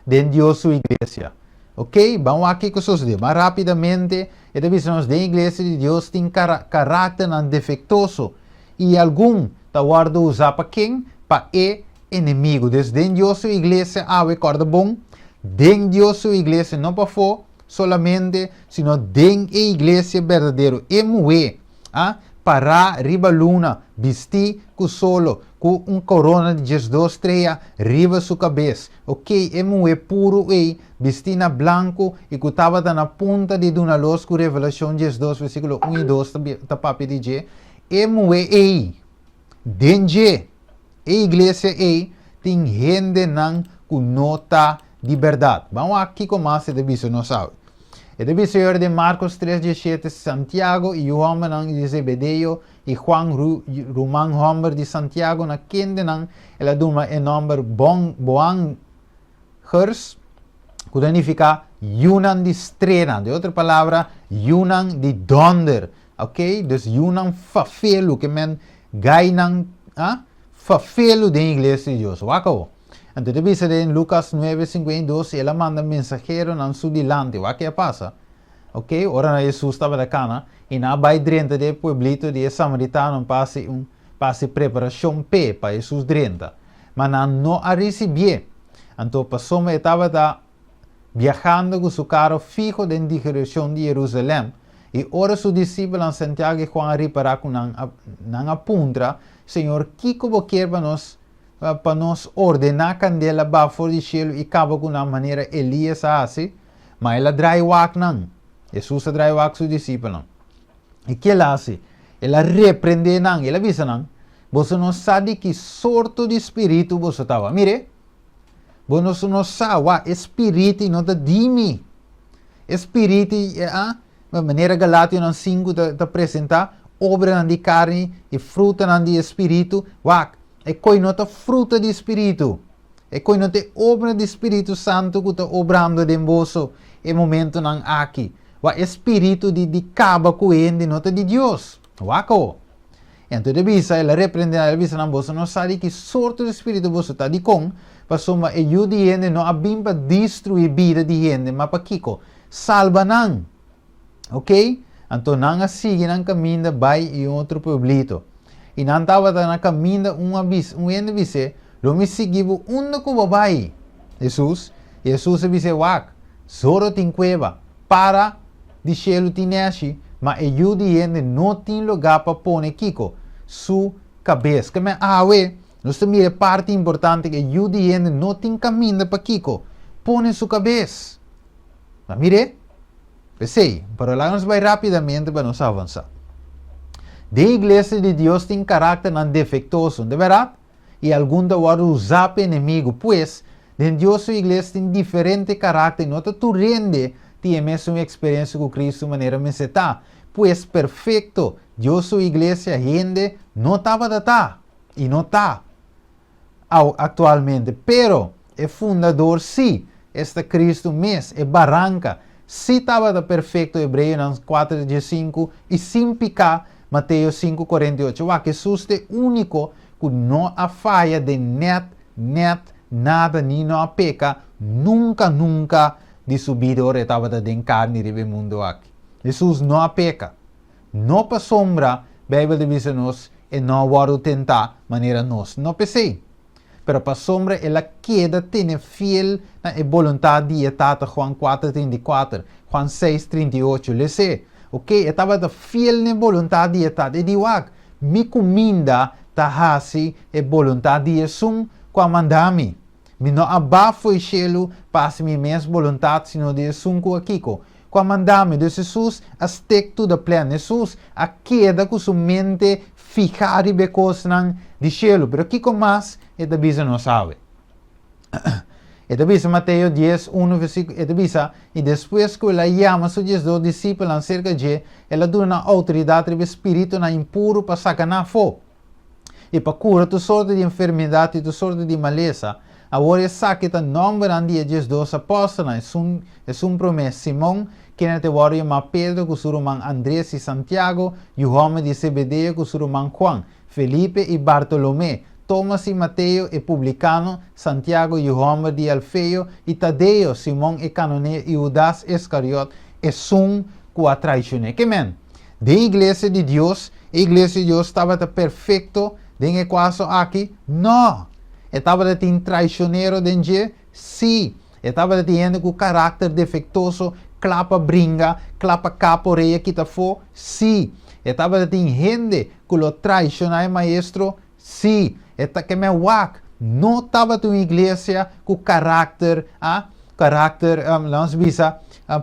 den Dios su iglesia. Ok, ban wak kiko a sosodé. Ban rapidamente e ta bisa nos den iglesia di Dios tin karakternan defektoso i algun ta wòrdu usá pa ken? Pa e enemigu. Dus den Dios su iglesia awe, kòrda bon, den Dios su iglesia, no pafó, solamente, sino den e iglesia berdadero. E muhé a pará riba luna, bistí ku solo, ku un korona di 12 strea riba su kabes. Ok, e muhé puru ei, bistí na blanku i ku tabata na punta di duna lus ku Revelashon 12 versíkulo 1 i 2 ta papia di dje, e muhé ei, den dje, e iglesia ei, tin hendenan ku no ta di bèrdat. Ban wak kiko mas e ta bisa nos awe. E ta bisa yora den Markos 3, 17, Santiago i yu hòmbernan di Zebedeo i Juan, ruman hòmber di Santiago, na kendenan el a duna e nòmber Boangers, ku ta nifiká yunan di strena, den otro palabra, yunan di dònder, ok, dus yunan fafelu, ke men gainan fafelu den iglesia di Dios. Wak awo. Anto ta bisa den Lukas 9, 52, i el a manda mensaheronan su dilanti. Wak ke a pasa. Ok, ora na Hesus tabata kana, i nan a bai drenta den e pueblito di e samaritanonan pa hasi un pa hasi preparashon p'e, pa Hesus drenta. Ma nan no a risibié. Anto pasobra e tabata biahando ku su karo fiho den direkshon di Herusalèm, i ora su disipelnan Santiago i Juan a ripará ku nan a nan a puntra, Señor, kiko bo kier pa nos pa nos ordená kandela baha for di shelu i kaba ku nan manera Elias a hasi? Ma el a drai wak nan. Hesus a drai wak su disipelnan. I ke el a hasi? El a reprendé nan. El a bisa nan, Boso no sa di ki sorto di spiritu boso tawa. Mire, boso no sa, wak, e spiritu no ta di mi. E spiritu, a, manera Galationan 5 ta presentá, obranan di karni i frutanan di e spiritu, wak, e koi no ta fruta di spiritu. E koi no ta e obra di Spiritu Santu ku ta obrando den boso e momentunan aki. Wak e spiritu di di kaba ku hende no ta di Dios. Wak awo. Anto el a bisa, el a reprende nan, el a bisa nan, Boso no sa di ki sorto di spiritu boso ta. Dikon? Pasobra e Yu di hende no a bin pa destruí bida di hende, ma pa kiko? Salba nan. Ok? Anto nan a sigui nan kaminda bai i un otro pueblito. I nan tabata na kaminda, un a bisa, un hende bis'é, Lo mi sigui bo unda ku bo bai, Hesus. I Hesus a bis'é, Wak, zoro tin kueba, para di shelu tin nèshi, ma e Yu di hende no tin lugá pa pone kiko? Su kabes. Ke men awe, nos ta mira e parti importante ku e Yu di hende no tin kaminda pa kiko? Pone su kabes. Ma mir'é. P'esei, pero laga nos bai rápidamente pa nos avansá. Den iglesia di Dios tin karakternan defektoso, no ta bèrdat? I algun ta wòrdu usá pa enemigu. Pues, den Dios su iglesia tin diferente karakter i no ta tur hende tin e mesun eksperensia ku Kristu manera mester ta. Pues, perfekto Dios su iglesia hende no tabata ta i no ta. Aktualmente. Pero, e fundador sí, esta Kristu mes, e baranka, sí tabata perfekto, Hebreonan 4, 15, i sin piká, Mateo 5, 48. Wak, Hesus ta e úniko ku no a faya den nèt, nèt, nada, ni no a peka nunka, nunka di su bida ora e tabata den karni riba e mundu aki. Hesus no a peka. No pasobra Beibel ta bisa nos e no a wòrdu tentá manera nos. No p'esei. Pero pasobra el a keda tene fiel na e boluntat di e Tata, Juan 4, 34, Juan 6, 38. Les'é. Oke, e tabata fiel na e boluntat di e Tata. E di, Wak, mi kuminda ta hasi e boluntat di esun ku a manda mi. Mi no a ba fo'i shelu pa hasi mi mes boluntat, sino di esun ku a kiko? Ku a manda mi. Dus Hesus a stick to the plan. Hesus a keda ku su mente fihá riba e kosnan di shelu. Pero kiko mas e ta bisa nos awe? E ta bisa Mateo 10, 1 versíkulo, e ta bisa, I despues ku el a yama su 12 disipelnan serka dje, el a duna nan outoridat riba e spiritunan impuru pa saka nan afó. i pa kura tur sorto di enfermedat i tur sorto di malesa. Awor esaki ta nòmbernan di e 12 apòstelnan, esun, esun promé, Simon, kende ta wòrdu yamá Pedro ku su ruman Andres i Santiago, yu hòmber di Zebedeo ku su ruman Juan, Felipe i Bartolomé, Tomas i Mateo, e publikano, Santiago, yu hòmber di Alfeo, i Tadeo, Simon e kanoneo i Hudas Iskariot, esun ku a traishon'é. Ke men? Den iglesia di Dios, e iglesia di Dios tabata perfekto den e kuaso aki? No! E tabata tin traishonero den dje? Sí! E tabata tin hende ku karakter defektoso? kla pa bringa, kla pa kap orea kita afó? Sí. E tabatin hende ku lo traishoná e Maestro? Sí. E ta ke men wak, no tabata un iglesia ku karakter, a, karakter, laga nos bisa,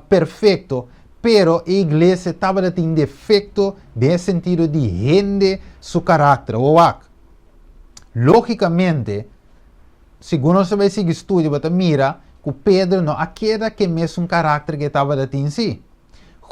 perfekto, pero e iglesia tabata tin defekto den e sentido di hende su karakter. Awor wak, lógikamente, segun nos ta bai sigui studia bo ta mira ku Pedro no a keda ku e mesun karakter ku e tabata tin sí.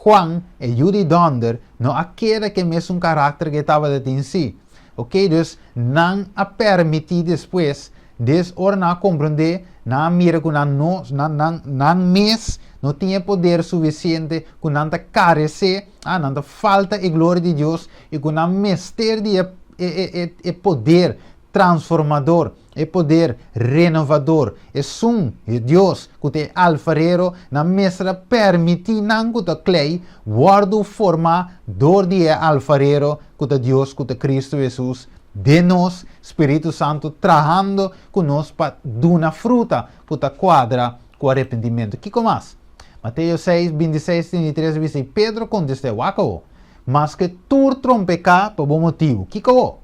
Juan, e yu di dònder, no a keda ku e mesun karakter ku e tabata tin sí. Oke, dus nan a permití despues, des ora nan a komprondé, nan a mira ku nan no, nan, nan, nan mes no tin e poder sufisiente, ku nan ta karesé, ah, nan ta falta e gloria di Dios i ku nan mester di e, e, e, e poder transformador. E poder renovador, esun, e Dios, ku ta e Alfarero, nan mester a permití nan ku ta klei wòrdu formá dor di e Alfarero, ku ta Dios, ku ta Kristu Hesus, den nos, Spiritu Santu trahando ku nos pa duna fruta ku ta kuadra ku arepentimentu. Kiko mas? Mateo seis, bintiseis, 33 a bisa, I Pedro kontest'é, Wak awo, maske tur trompeká pa bo motibu, kiko awo?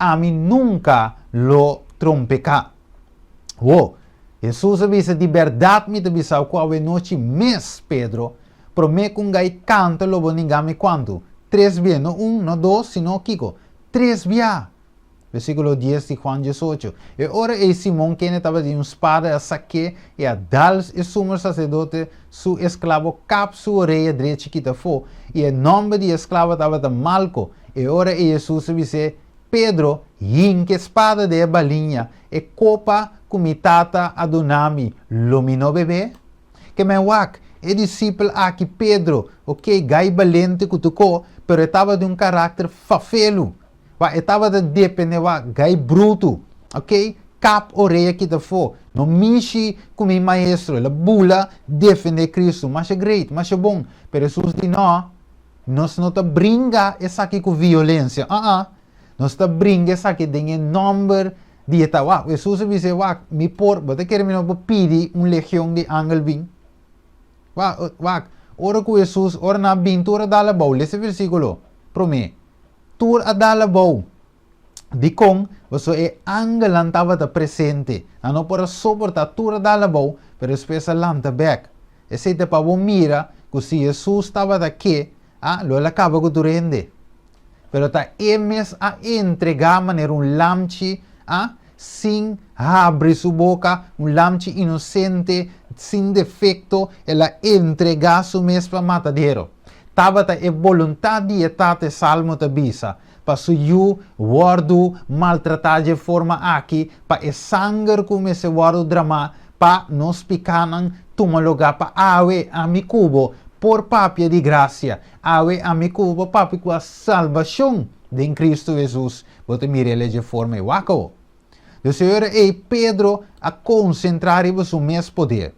Ami nunka lo trompeká. Wo, Hesus a bisa, Di bèrdat mi ta bisa bo ku awenochi mes, Pedro, promé ku un gai kanta lo bo ninga mi kuantu? Tres bia, no un, no dos, sino kiko? Tres bia! Versíkulo dies di Juan diesocho. E ora ei Simon, kende tabatin un spada, a sak'é i a dal e sumo saserdote su esklabo kap su orea drechi kita afó, i e nòmber di e esklabo tabata Malko. E ora ei Hesus a bis'é, Pedro, hinka e spada den e baliña, e kopa ku mi Tata a duna mi, lo mi no bebé? Ke men wak, e disipel aki, Pedro, okey, gai balente ku tukó, pero e tabata di un karakter fafelu. Wak, e tabata dependé, wak, gai brutu, okey, kap orea kita afó, no mishi ku mi maestro. El a bula defendé Kristu, masha great, masha bon, pero Hesus di, No. Nos no ta bringa esaki ku violensia, uh-uh. Nos ta bringa esaki den e nòmber di e ta. Wak, Hesus a bisa, wak, mi por, bo ta kere mi no por pidi un legion di angel bin? Wak, wak, ora ku Hesus, ora nan a bin tur a dal abou, lesa e versíkulo promé, tur a dal abou. Dikon? Pasobra e angelnan tabata presente. Nan no por a soportá tur a dal abou, pero despues a lanta bèk. Esei ta pa bo mira ku si Hesus tabata ke, a, lo el a kaba ku tur hende. Pero ta e mes a entregá manera un lamchi, a, sin habri su boka, un lamchi inosente, sin defekto, el a entregá su mes pa matadero. Tabata e boluntat di e Tata, e Salmo ta bisa, pa su yu wòrdu maltratá dje forma aki, pa e sanger ku mester wòrdu dramá pa nos pikánan tuma lugá pa awe ami ku bo por papia di grasia, awe ami ku bo por papia ku a salbashon den Kristu Hesus. Bo ta mira el dje forma ei. Wak awo. Dus e ora ei Pedro a konsentrá riba su mes poder.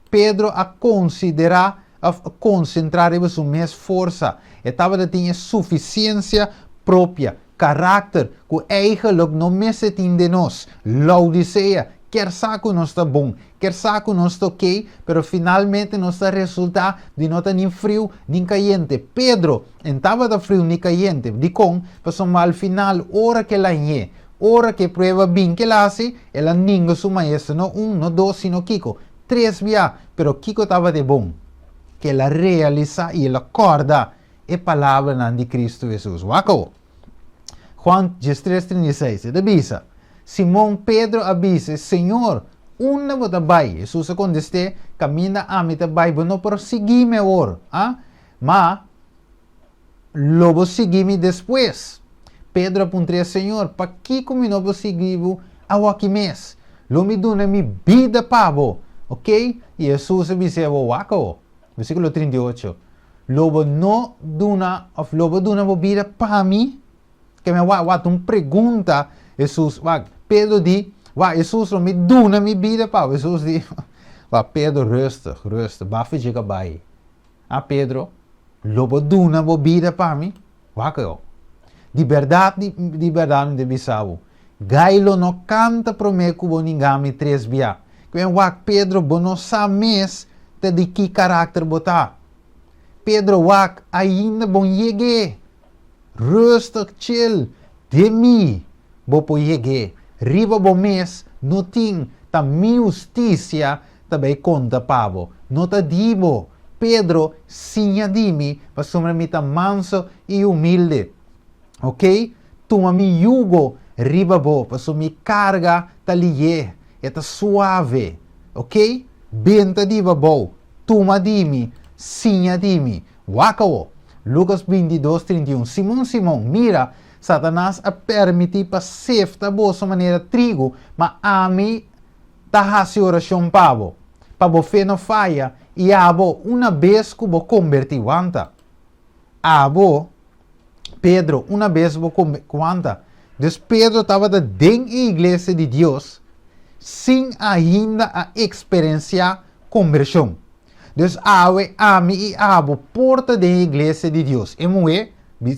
Pedro a konsiderá òf a konsentrá riba su mes forsa. E tabata tin e sufisiensia propia, karakter, ku eigenlik no mester tin den nos. Laodisea kier sa ku nos ta bon, kier sa ku nos ta okey, pero finalmente nos ta resultá di no ta ni friu ni kayente. Pedro en tabata friu ni kayente. Dikon? Pasobra al final ora ku el a ñe, ora ku e prueba bin, ke el a hasi? El a ninga su maestro, no un, no dos, sino kiko? Tres bia. Pero kiko tabata e bon? Ku el a realisá i el a kòrda e palabranan di Kristu Hesus. Wak awor. Juan diestres, 36, e ta bisa, Simon Pedro a bis'e, Señor, unda bo ta bai? Hesus a kontest'é, Kaminda ami ta bai, bo no por sigui mi awor, a? Ma lo bo sigui mi despues. Pedro a puntr'é, Señor, pakiko mi no por sigui bo awoki mes? Lo mi duna mi bida pa bo. Ok? I Hesus a bis'é, Awor wak awor. Versíkulo 38, Lo bo no duna, òf lo bo duna bo bida pa mi? Ke men wak, wak, ta un pregunta Hesus, wak, Pedro di, wak, Hesus, lo mi duna mi bida pa bo? Hesus di, wak, Pedro, rustig, rustig, bafa dje kabai. Ah, Pedro, lo bo duna bo bida pa mi? Wak yo. Di bèrdat, di, di bèrdat mi ta bisa bo, gai lo no kanta promé ku bo ninga mi tres bia. Ke men wak, Pedro, bo no sa mes ta di ki karakter bo ta. Pedro wak, ainda bon yeg'é. Rustig, chill, den mi bo por yeg'é. Riba bo mes no tin, ta mi hustisia ta bai konta pa bo, no ta di bo. Pedro, siña di mi, pasobra mi ta manso i humilde. Ok, tuma mi yugo riba bo, pasobra mi karga ta lihé, e ta suave. Ok, benta di bo, tuma di mi, siña di mi. Wak awo. Lukas 22, 31. Simon, Simon, mira, Satanas a permití pa sefta boso manera trigo, ma ami ta hasi orashon pa bo, pa bo fe no faya, i abo, una bes ku bo kombertí, wanta. Abo, Pedro, una bes bo wanta. Dus Pedro tabata den e iglesia di Dios sin ainda a eksperensiá kombershon. Dus awe ami i abo por ta den e iglesia di Dios. E muhé,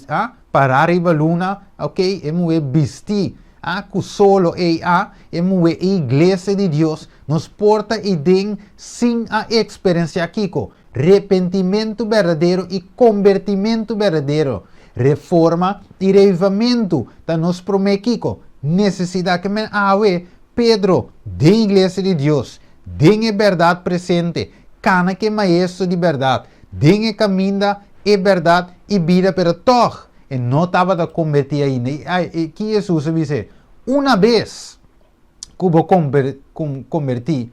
a, pará riba luna, ok, e muhé bistí, a, ku solo ei, a, e muhé e iglesia di Dios, nos por ta ei den sin a eksperensiá kiko? Repentimentu berdadero i kombertimentu berdadero, reforma i revivamentu ta nos promé kiko? Nesesidat. Ke men awe, Pedro, den Iglesia di Dios, den e bèrdat presente, kana ku e Maestro di bèrdat, den e kaminda, e bèrdat i bida, pero tòg e no tabata kombertí ainda. I ki Hesus a bis'é? Una bes ku bo kombertí,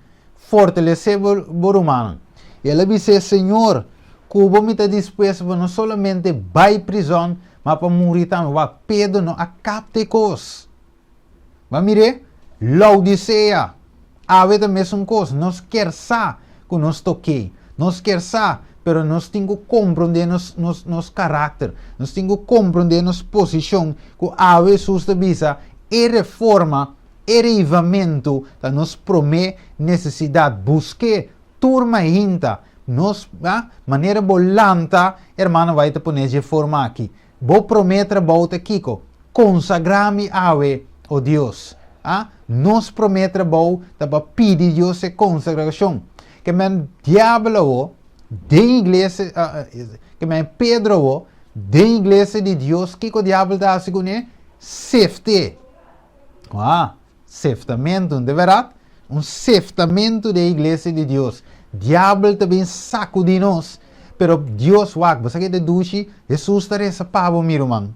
fortalesé bo rumannan. I el a bis'é, Señor, ku bo mi ta dispuesto pa no solamente bai prizòn, ma pa muri tambe. Wak, Pedro no a kapta e kos. Bo a mir'é? Laodisea! Awe ta mesun kos. Nos kier sa ku nos ta okey. Nos kier sa, pero nos tin ku komprondé nos, nos, nos karakter. Nos tin ku komprondé nos posishon ku awe Hesus ta bisa, e reforma, e reivamentu ta nos promé nesesidat. Busk'é tur mainta. Nos, a, manera bo lanta, hermano bai ta pone dje forma aki. Bo promé trabou ta kiko? Konsagrá mi awe, o Dios. A, nos promé trabou ta pa pidi Dios e konsagrashon. Ke men diabel awo, den iglesia, ke men Pedro awo, den iglesia di Dios, kiko diabel ta hasi kuné? Seft'é. Ah, seftamentu, de bèrdat? Un seftamentu den iglesia di Dios. Diabel ta bin sakudí nos, pero Dios wak, bo sa ke ta dushi? Hesus ta resa pa bo, mi ruman.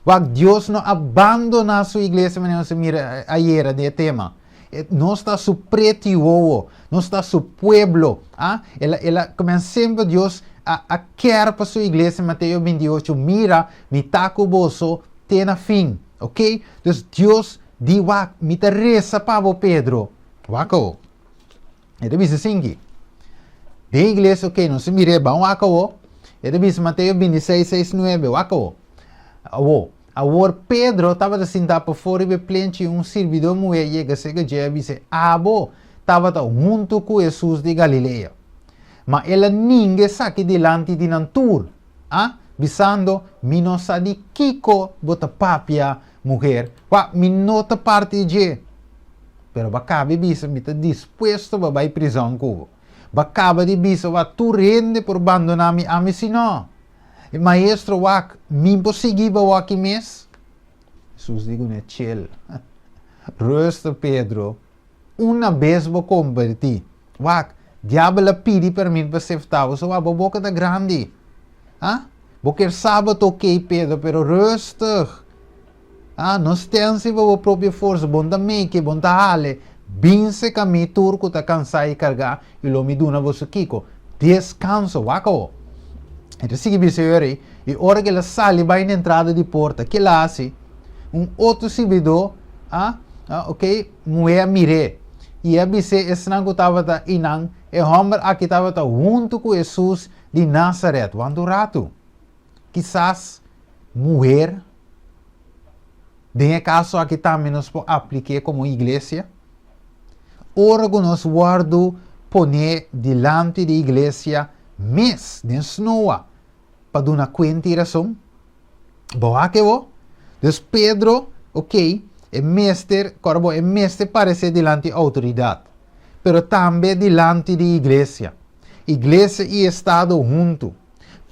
Wak, Dios no a bandoná su iglesia manera nos a mira ayera den e tema. Nos ta su preti wowo, nos ta su pueblo. Ah, el a, el a, komo semper Dios a, a kier pa su iglesia, Mateo 28, mira, mi ta ku boso te na fin. Ok, dus Dios di wak, mi ta resa pa bo Pedro. Wak awo. E ta bisa sinki. Den iglesia, ok, nos a mir'é, ban wak awo. E ta bisa Mateo 26, 6, 9, wak awo. Awo, awor Pedro tabata sintá pafó riba e plenchi i un sirbidó muhé yega serka dje i a bis'é, Abo tabata huntu ku Hesus di Galilea. Ma el a ninga esaki dilanti di nan tur. A, bisando, Mi no sa di kiko bo ta papia, muher. Wak, mi no ta parti di dje. Pero bo a kaba di bisa, Mi ta dispuesto pa bai prizòn ku bo. Bo a kaba di bisa, Wak, tur hende por bandoná mi, ami si no. E maestro, wak, mi por sigui bo awaki mes? Hesus di kuné, Chel. Rustig, Pedro. Una bes bo kombertí. Wak, diabel a pidi permit pa seftá bo, so wak, bo boka ta grandi. Ha? Bo kier sa bo ta okey, Pedro, pero rustig. Ha? No stensi pa bo propio forsa, bo no ta meke, bo no ta hale. Bin seka mi tur ku ta kansá i kargá, i lo mi duna boso kiko? Deskanso. Wak awo. E ta sigui bisa e ora ei, i ora ku el a sali bai na entrada di porta, kila a hasi? Un otro sirbidó a, a, ok, muhé a mir'é i a bis'é esnan ku tabata einan, E hòmber aki tabata huntu ku Hesus di Nazaret. Wanta un ratu. Kisas muher, den e kaso aki tambe nos por aplik'é komo iglesia. Ora ku nos wòrdu poné dilanti di iglesia mes, den snoa, pa duna kuenta i rason, Bo wak e bo? Dus Pedro, ok, e mester, kòrda bo, e mester paresé dilanti outoridat, pero tambe dilanti di iglesia. Iglesia i estado huntu.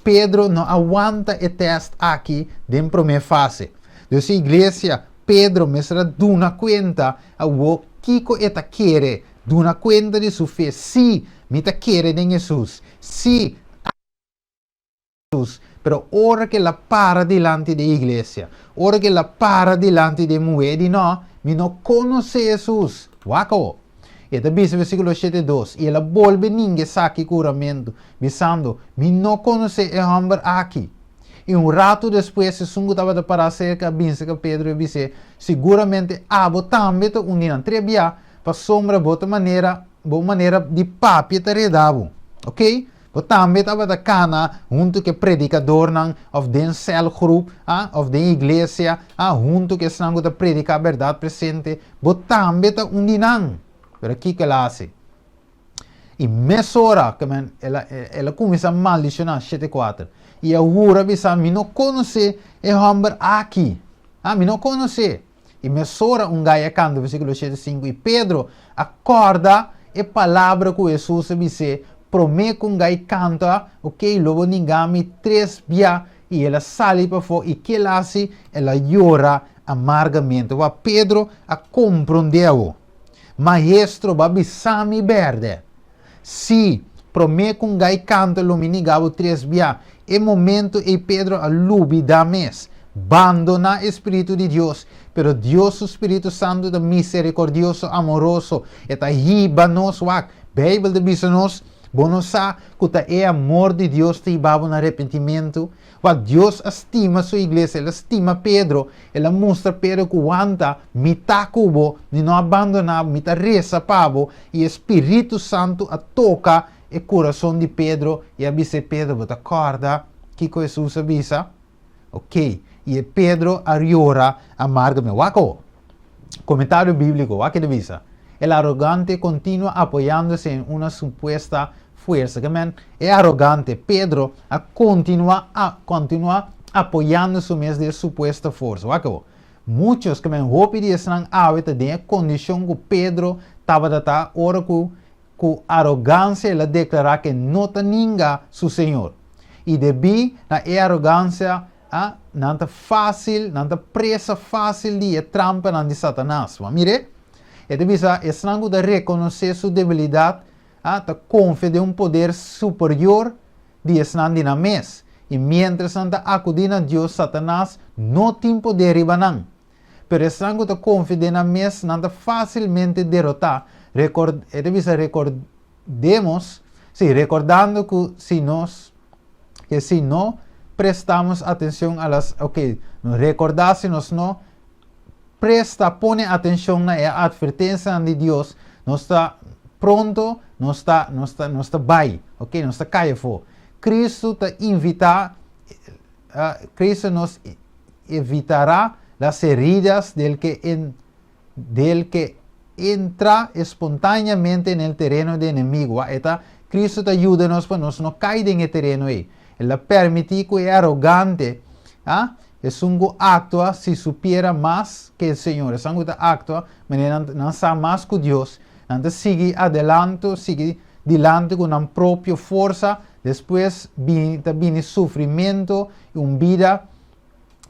Pedro no a wanta e tèst aki den promé fase. Dus iglesia, Pedro mester a duna kuenta awor kiko e ta kere, duna kuenta di su fe, Sí, mi ta kere den Hesus. Sí, Hesus. Pero ora ku el a para dilanti di e iglesia, ora ku el a para dilanti di e muhé, e di, No, mi no konosé Hesus. Wak awor. E ta bisa versíkulo 72, I el a bolbe ninga esaki ku huramentu, bisando, Mi no konosé e hòmber aki. I un ratu despues esun ku tabata pará serka a bin serka Pedro i a bis'é, Siguramente abo tambe ta un di nan. Trebia, pasobra bo ta manera, bo manera di papia ta reda bo. Oké? Bo tambe tabata kana huntu ku e predikadornan òf den sèlgrup, a, òf den iglesia, a, huntu ku esnan ku ta prediká bèrdat presente. Bo tambe ta un di nan. Pero kiko el a hasi? I mesora ke men el a el a kuminsá maldishoná, 7 4, i a hura bisa, Mi no konosé e hòmber aki. A, mi no konosé. I mesora un gai a kanta, versíkulo 7 5, i Pedro a kòrda e palabra ku Hesus a bis'é promé ku un gai kanta, Ok, lo bo ninga mi tres bia. I el a sali pafó, i ke el a hasi? El a yora amargamente. Wak, Pedro a komprondé awor. Maestro, bo a bisa mi bèrdè. Sí, promé ku un gai kanta lo mi niga bo tres bia. E momento ei Pedro a lubidá mes, bandoná e spiritu di Dios. Pero Dios su spiritu santu ta miserikordioso, amoroso. E ta hiba nos wak. Beibel ta bisa nos, Bo no sa ku ta e amor di Dios ta hiba bo na arepentimentu? Wak, Dios a stima su iglesia, el a stima Pedro, el a mustra Pedro ku wanta, Mi ta ku bo, mi no a bandoná bo, mi ta resa pa bo, i e Spiritu Santu a toka e kurason di Pedro i a bis'é, Pedro, bo ta kòrda kiko Hesus a bisa? Oké, i e Pedro a yora amargamente. Wak awor, komentario bíbliko, wak ke ta bisa, El arogante continua apoyándose en una supuesta fuersa. Ke men, e arogante, Pedro, a kontinuá a kontinuá apoyando su mes den e supuesta forsa. Wak awor, muchos, ke men, hopi di esnan awe ta den e kondishon ku Pedro tabata ta ora ku ku arogansia el a deklará ku e no ta ninga su Señor. I debí na e arogansia a, nan ta fásil, nan ta presa fásil di e trampanan di Satanas. Bo a mir'é? E ta bisa, esnan ku ta rekonosé su debilidat, a, ta konfia den un poder superior di esnan di nan mes. I miéntras nan ta akudí na Dios, Satanas no tin poder riba nan. Pero esnan ku ta konfia den nan mes, nan ta fásilmente derotá. Rekord, e ta bisa rekordemos, sí, rekordando ku si nos, ke si no prestamos atenshon a las, ok, rekordá si nos no presta, pone atenshon na e atvertensianan di Dios, nos ta pronto, nos ta, nos ta, nos ta bai, ok, nos ta kai afó. Kristu ta invitá, Cristo nos evitará las heridas del que en, del que entra espontáneamente en el tereno de enemigo. E ta, Cristo ta yuda nos pa nos no kai den e tereno ei. El a permití ku e arogante, ah, esun ku aktua si supiera mas ke el Señor. Esun ku ta aktua manera nan, nan sa mas ku Dios. Nan ta sigui adelanto, sigui dilanti ku nan propio forsa. Despues bini, ta bini sufrimentu i un bida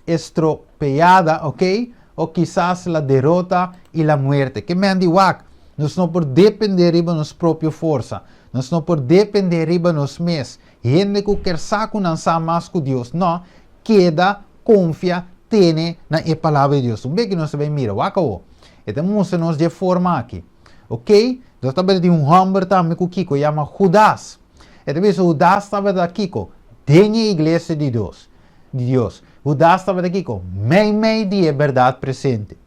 estropeada, ok? O kisas la derota i la muerte. Ke men di wak, nos no por dependé riba nos propio forsa. Nos no por dependé riba nos mes. Hende ku ker sa ku nan sa mas ku Dios, no, keda konfia, tene na e Palabra di Dios. Un bes ku nos ta bai mira, wak awo. E ta mustra nos di e forma aki. Ok? Nos tabata tin un hòmber tambe ku kiko yama Judas. E ta bisa Judas tabata kiko? Den e iglesia di Dios. Di Dios. Judas tabata kiko? Meimei di e bèrdat presente.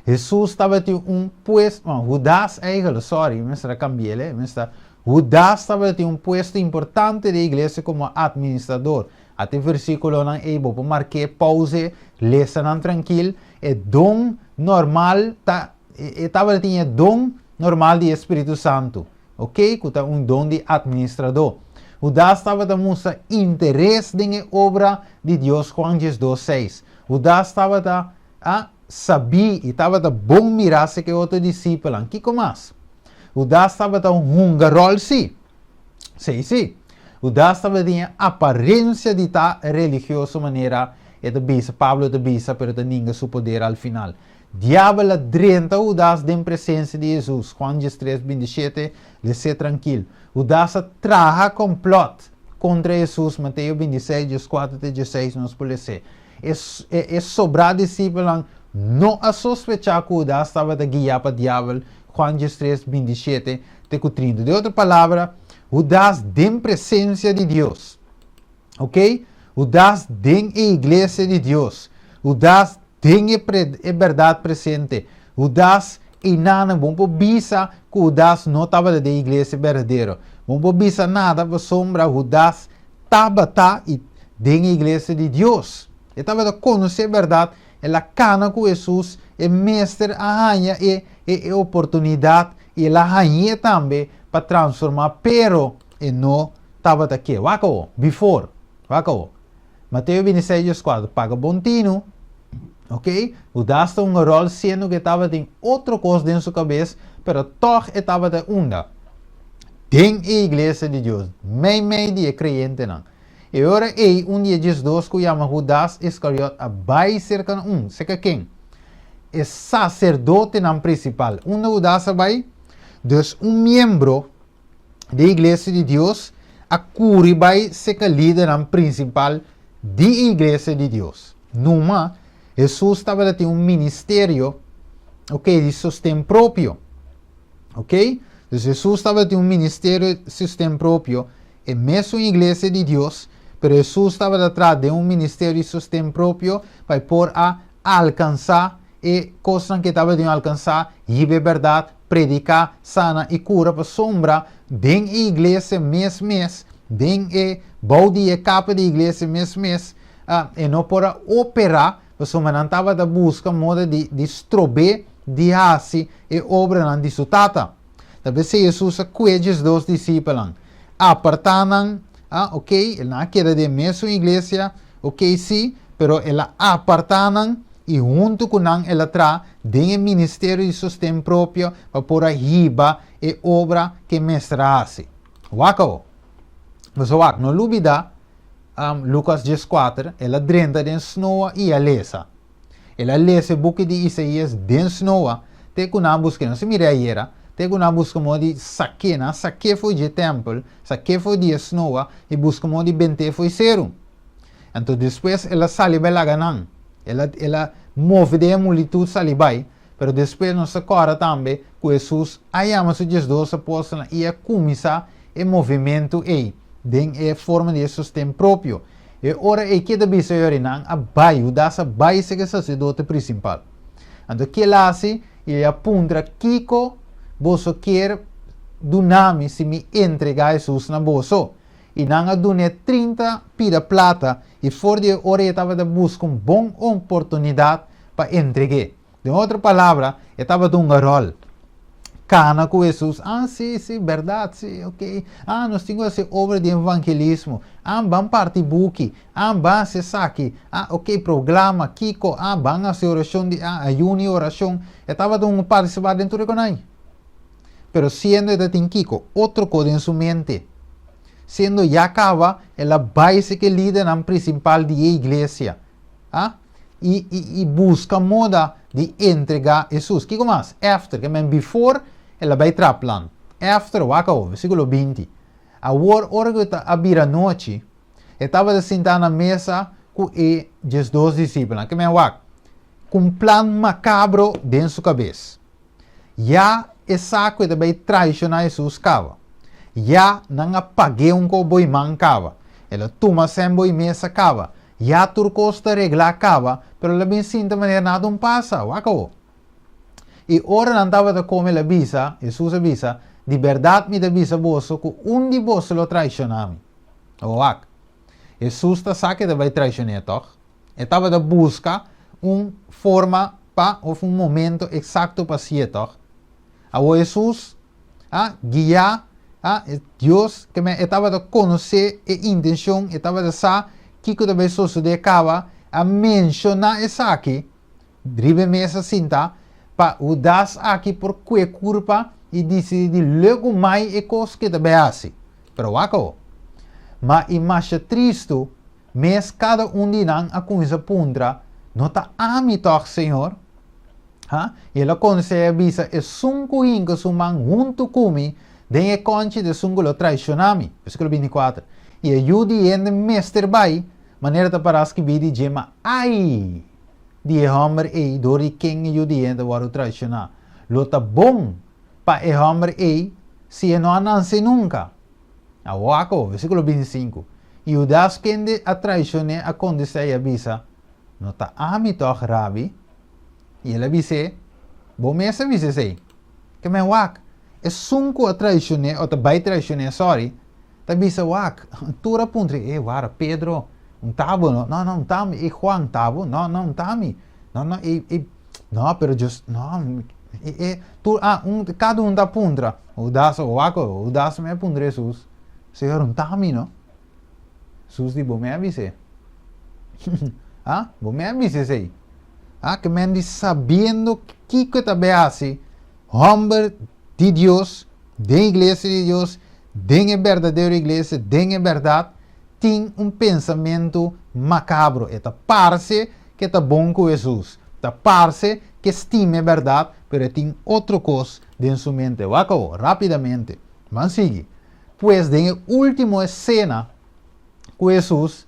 Hesus tabatin un puesto, no, Judas eigenlijk, sorry, mi mester a cambi'el, mi mester a, Judas tabatin un puesto importante den e iglesia como administrador. Ata e versículonan ei, bo por mark'é, pauze, lesa nan trankil. E don normal ta, e tabatin e don normal di e Spiritu Santu. Ok, ku ta un don di atministradó. Hudas tabata mustra interes den e obra di Dios Juan 12, 6. Hudas tabata a sabí i tabata bon mirá seke otro disipelnan. Kiko mas? Hudas tabata un hunga ròl sí. Sí, sí. Hudas tabatin e aparensia di ta religioso manera e ta bisa, Pablo ta bisa, pero ta ninga su poder al final. Diabel a drenta Hudas den presensia di Hesus, Juan 13, 27, Les'é trankil. Hudas a traha komplòt kontra Hesus, Mateo 26, 14 te 16, nos por les'é. E, e sobrá disipelnan no a sospechá ku Hudas tabata guiá pa Diabel, Juan 13, 27 te ku 30. Den otro palabra, Hudas den presensia di Dios. Ok? Hudas den e iglesia di Dios. Hudas den e, pre, e bèrdat presente. Hudas einan, bo no por bisa ku Hudas no tabata den iglesia berdadero. Bo no por bisa nada pasobra Hudas tabata i den iglesia di Dios. E tabata konosé bèrdat, el a kana ku Hesus, e mester a haña e, e, e oportunidat i el a hañ'é tambe pa transformá, pero e no tabata ke. Wak awor, before, wak awor. Mateo 26, 4, paga bon tinu, ok? Hudas ta hunga ròl siendo ku e tabatin otro kos den su kabes, pero tòg e tabata unda? Den e iglesia di Dios, meimei di e kreyentenan. E ora ei, un di e 12 ku yama Hudas Iskariot a bai serka un, serka ken? E saserdotenan prinsipal. Unda Hudas a bai? Dus un miembro di e iglesia di Dios a kuri bai serka lidernan prinsipal di e iglesia di Dios. Numa, Hesus tabata tin un ministerio, ok, di sosten propio. Ok? Dus Hesus tabata tin un ministerio di sosten propio, e mesun iglesia di Dios, pero Hesus tabata traha den un ministerio di sosten propio pa e por a alkansá e kosnan ku e tabatin alkansá, hiba e bèrdat, prediká, sana i kura, pasobra den e iglesia mes mes, den e bou di e kapa di iglesia mes mes, e no por a operá, pasobra nan tabata buska moda di di strob'é di hasi e obranan di su Tata. Ta p'esei Hesus a kue 12 disipelnan, apartá nan, ah, ok, nan a keda den mesun iglesia, ok, sí, pero el a apartá nan i huntu ku nan el a traha den e ministerio di sosten propio pa por a hiba e obra ku e mester a hasi. Wak awor. Boso wak, no lubidá, Lukas 14, el a drenta den snoa i a lesa. El a lesa e buki di Isaías den snoa te ku nan a busk'é. Nos a mir'é ayera, te ku nan a buska moda di sak'é. Nan a sak'é for dje tèmpel, sak'é for di e snoa i buska moda di bent'é for e seru. Anto despues el a sali bai laga nan. El a, el a move den e multitut sali bai. Pero despues nos ta kòrda tambe ku Hesus a yama su 12 apòstelnan i a kuminsá e movementu ei den e forma di e sosten propio. E ora ei ke ta bisa yori nan a bai, Hudas a bai serka e saserdote prinsipal. Anto ke el a hasi? I el a puntra, Kiko boso kier duna mi si mi entregá Hesus na boso? I nan a dun'é 30 pida plata, i for di e ora ei e tabata buska un bon oportunidat pa entreg'é. Den otro palabra, e tabata un garòl. Kana ku Hesus, Ah, sí, sí, bèrdat, sí, ok. Ah, nos tin ku hasi obra di evangelismo. Ah, ban parti buki. Ah, ban hasi esaki. Ah, ok, programa, kiko. Ah, ban hasi orashon di, ah, ayuno i orashon. E tabata un partisipá den tur e konai. Pero siendo e ta tin kiko? Otro kos den su mente. Siendo ya kaba, el a bai seki e lidernan prinsipal di e iglesia. A i i i buska moda di entregá Hesus. Kiko mas? Efter, ke men before el a bai traha plan. Efter, wak awor, versíkulo 20. Awor, ora ku ta a bira nochi, e tabata sintá na mesa ku e 12 disipelnan. Ke men wak, ku un plan makabro den su kabes. Ya e sa ku e ta bai traishoná Hesus kaba. Ya nan a pag'é un ko boiman kaba. El a tuma sèn boi mesa kaba. Ya tur kos ta reglá kaba, pero el a bin sinta manera nada un pasa. Wak awor. I ora nan tabata kome el a bisa, Hesus a bisa, Di bèrdat mi ta bisa boso ku un di boso lo traishoná mi. Awor wak. Hesus ta sa ku e ta bai traishon'é, tòg? E tabata buska un forma pa òf un momento eksakto pa hasié, tòg? Awor Hesus a guiá a Dios, ke men e tabata konosé e intenshon, e tabata sa kiko ta bai sosodé kaba, a menshoná esaki riba e mesa sintá pa Hudas aki por kue kurpa i disidí di legu mai e kos ke ta bai hasi. Pero wak awor. Ma i masha tristu mes kada un di nan a kuminsá puntra, No ta ami tòg, Señor? Ha? I el a konsehá i a bisa, Esun ku hinka su man huntu ku mi den e kònchi ta esun ku lo traishoná mi. Versíkulo bintikuater. I e Yu di hende mester bai, manera ta pará skibí di dje, ma ai di e hòmber ei dor di ken e Yu di hende ta wòrdu traishoná! Lo ta bon pa e hòmber ei si e no a nanse nunka. Awor ako, versíkulo bintisinku, I Hudas kende a traishon'é a kontestá i a bisa, No ta ami tòg, Rabi? I el a bis'é, Bo mes a bisa esei. Ke men wak, esun ku a traishon'é o ta bai traishon'é, sòri, ta bisa wak. Tur a puntra, E, wara, Pedro, un ta bo no? No, no, un ta mi. E, Juan, ta bo? No, no, un ta mi. No, no, e, e, no, pero djos, no, e, e, tur a, un, kada un ta puntra. Hudas, wak, Hudas me a puntra Hesus, Señor, un ta mi no? Hesus di, Bo me a bis'é. Ha? Bo me a bisa esei. Ha? Ke men di sabiendo kiko e ta be hasi, hòmber di Dios, den iglesia di Dios, den e berdadero iglesia, den e bèrdat, tin un pensamentu makabro. E ta parse ke ta bon ku Hesus, ta parse ke stima e bèrdat, pero e tin otro kos den su mente. Wak awor, rápidamente. Ban sigui. Pues den e último esena ku Hesus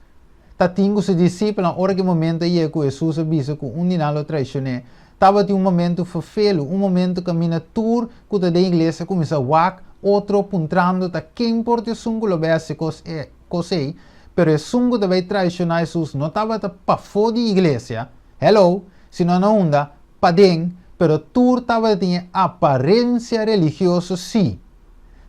ta tin ku su disipelnan ora ku e momento a yega ku Hesus a bisa ku un di nan lo traishon'é, tabatin un momento ferfelu, un momento kaminda tur ku ta den iglesia a kuminsá wak otro puntrando ta ken por ta esun ku lo bai hasi kos e kos ei, pero esun ku ta bai traishoná Hesus no tabata pafó di iglesia, hello, sino na unda? Paden, pero tur tabatin e aparensia religioso sí.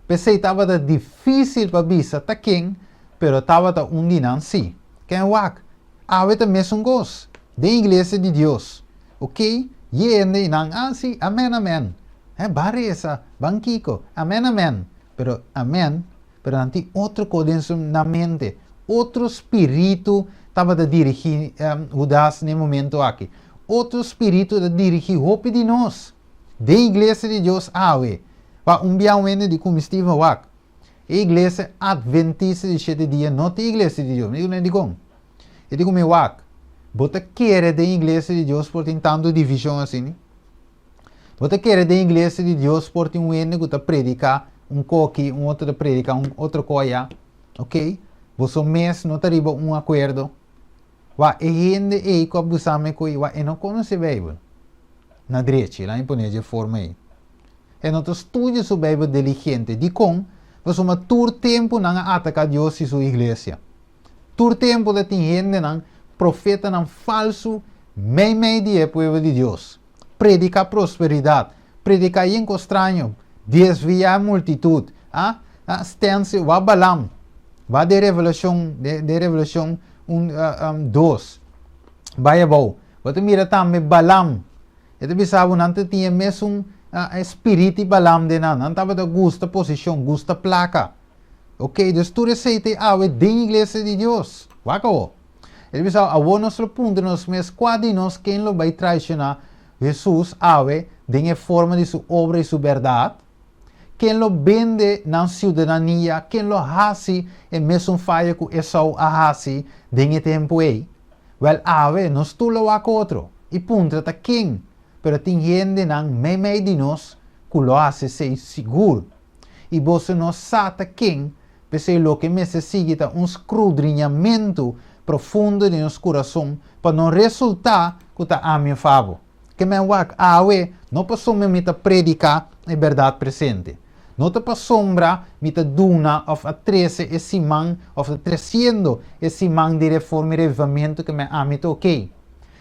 P'esei tabata difísil pa bisa ta ken pero tabata un di nan sí. Ken wak? Awe ta mesun kos. Den iglesia di Dios. Ok, yende i nan, ah sí, amen, amen. He, ban resa, ban kiko, amen, amen. Pero, amen, pero nan tin otro kos den su nan mente. Otro spiritu tabata dirigí Hudas na e momento aki. Otro spiritu ta dirigí hopi di nos den iglesia di Dios awe. Pa un bia un hende di ku mi Steven wak. E iglesia Adventista di Shete Dia no ta e iglesia di Dios. Mi di ku nan, dikon? E di ku mi, Wak, bo ta kere den iglesia di Dios por tin tantu divishon asini? Bo ta kere den iglesia di Dios por tin un hende ku ta prediká un koki, un otro ta prediká un otro ko ayá? Oké, boso mes no ta riba un akuerdo. Wak, e hende ei ku a busa mi ku ei, wak, e no konosé Beibel na drechi, laat mi pone dje forma ei. E no ta studia su Bijbel diligente. Dikon? Pasobra tur tempu nan a ataká Dios i su iglesia. Tur tempu ta tin hendenan, profetanan falsu meimei di e pueblo di Dios. Prediká prosperidat, prediká yen kos straño, desviá e multitut. A a stense wak Balaam, wak den Revelashon, den Revelashon un dos, bai abou. Bo ta mira tambe Balaam. E ta bisa bo nan ta tin e mesun spiritu Balaam den nan. Nan tabata gusta posishon, gusta plaka. Ok, dus tur esei ta e awe den iglesia di Dios. Wak awo. E ta bisa bo, awor nos lo puntra nos mes kua di nos ken lo bai traishoná Hesus awe den e forma di su obra i su bèrdat? Ken lo bende nan siudadania? Ken lo hasi e mesun faya ku Esau a hasi den e tempu ei? Wèl awe nos tur lo wak otro i puntra ta ken, pero tin hendenan meimei di nos ku lo hasi esei sigur. I boso no sa ta ken, p'esei loke mester sigui ta un skrudriñamentu profundo di nos kurason pa no resultá ku ta ami òf abo. Ke men wak awe no pasobra mi ta prediká e bèrdat presente. No ta pasobra mi ta duna òf a trese e siman òf ta tresiendo e siman di reforma i revivamentu ke men ami ta okey.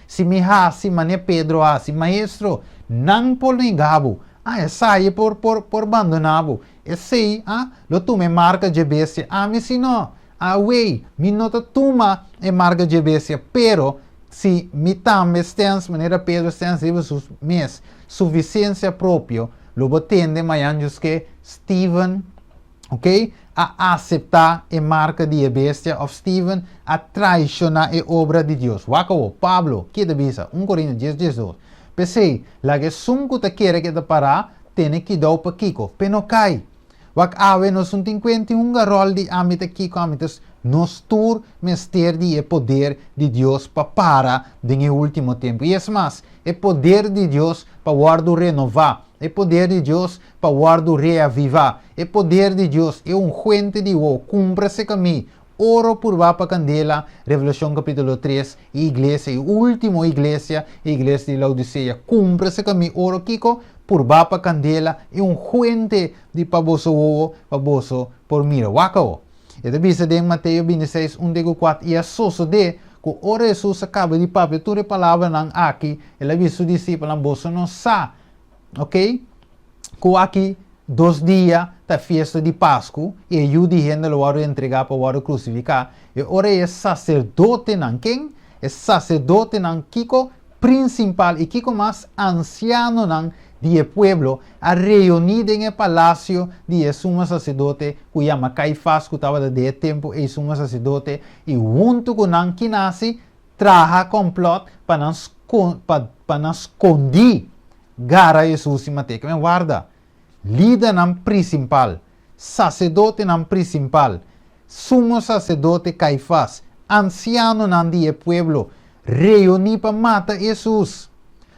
Si mi hasi manera Pedro a hasi, Maestro, nan por nenga bo, ah, esai por por por bandoná bo, esei, ah, lo tuma e marka dje bestia, ami si no. Awey, mi no ta tuma e marka dje bestia, pero si mi tambe stens manera Pedro stens riba su mes suficiencia propio, lo bo tende mayan djuske Steven, ok, a acepta e marka di e bestia of Steven a traiciona e obra di Dios. Wak awo, Pablo, ki e ta bisa? Un Corinto dies 12. P'esey, laga esun cu ta kere ke ta para, tene kidou pa kiko? P'e no cay. Wak awe nos un tin kuenti hunga ròl di ami ta kiko ami ta. Nos tur mester di e poder di Dios pa para den e último tempu. I es mas, e poder di Dios pa wòrdu renová, e poder di Dios pa wòrdu reavivá, e poder di Dios, e unguente di wo, kumpra serka mi, oro purbá pa kandela, Revelashon kapítulo tres, e iglesia, e último iglesia, e iglesia di Laodisea, kumpra serka mi oro kiko? Purbá pa kandela, e unguente di pa boso wowo, pa boso por mira. Wak awo. E ta bisa den Mateo bintiseis, un te ku kuat, I a sosodé ku ora Hesus a kaba di papia tur e palabranan aki, el a bisa su disipelnan, Boso no sa, oke, ku aki dos dia ta fiesta di Pasku, i e Yu di hende lo wòrdu entregá pa wòrdu krusifiká. E ora ei e saserdotenan, ken? E saserdotenan, kiko? Prinsimpal i kiko mas? Ansianonan di e pueblo a reuní den e palasio di e sumo saserdote ku yama Kaifas, ku tabata den e tempu ei sumo saserdote, i huntu ku nan ki nasi traha kòmplòt pa nan pa nan skondí gara Hesus i mat'é. Kimen warda, lidernan prinsipal, saserdotenan prinsipal, sumo saserdote Kaifas, ansianonan di e pueblo, reuní pa mata Hesus,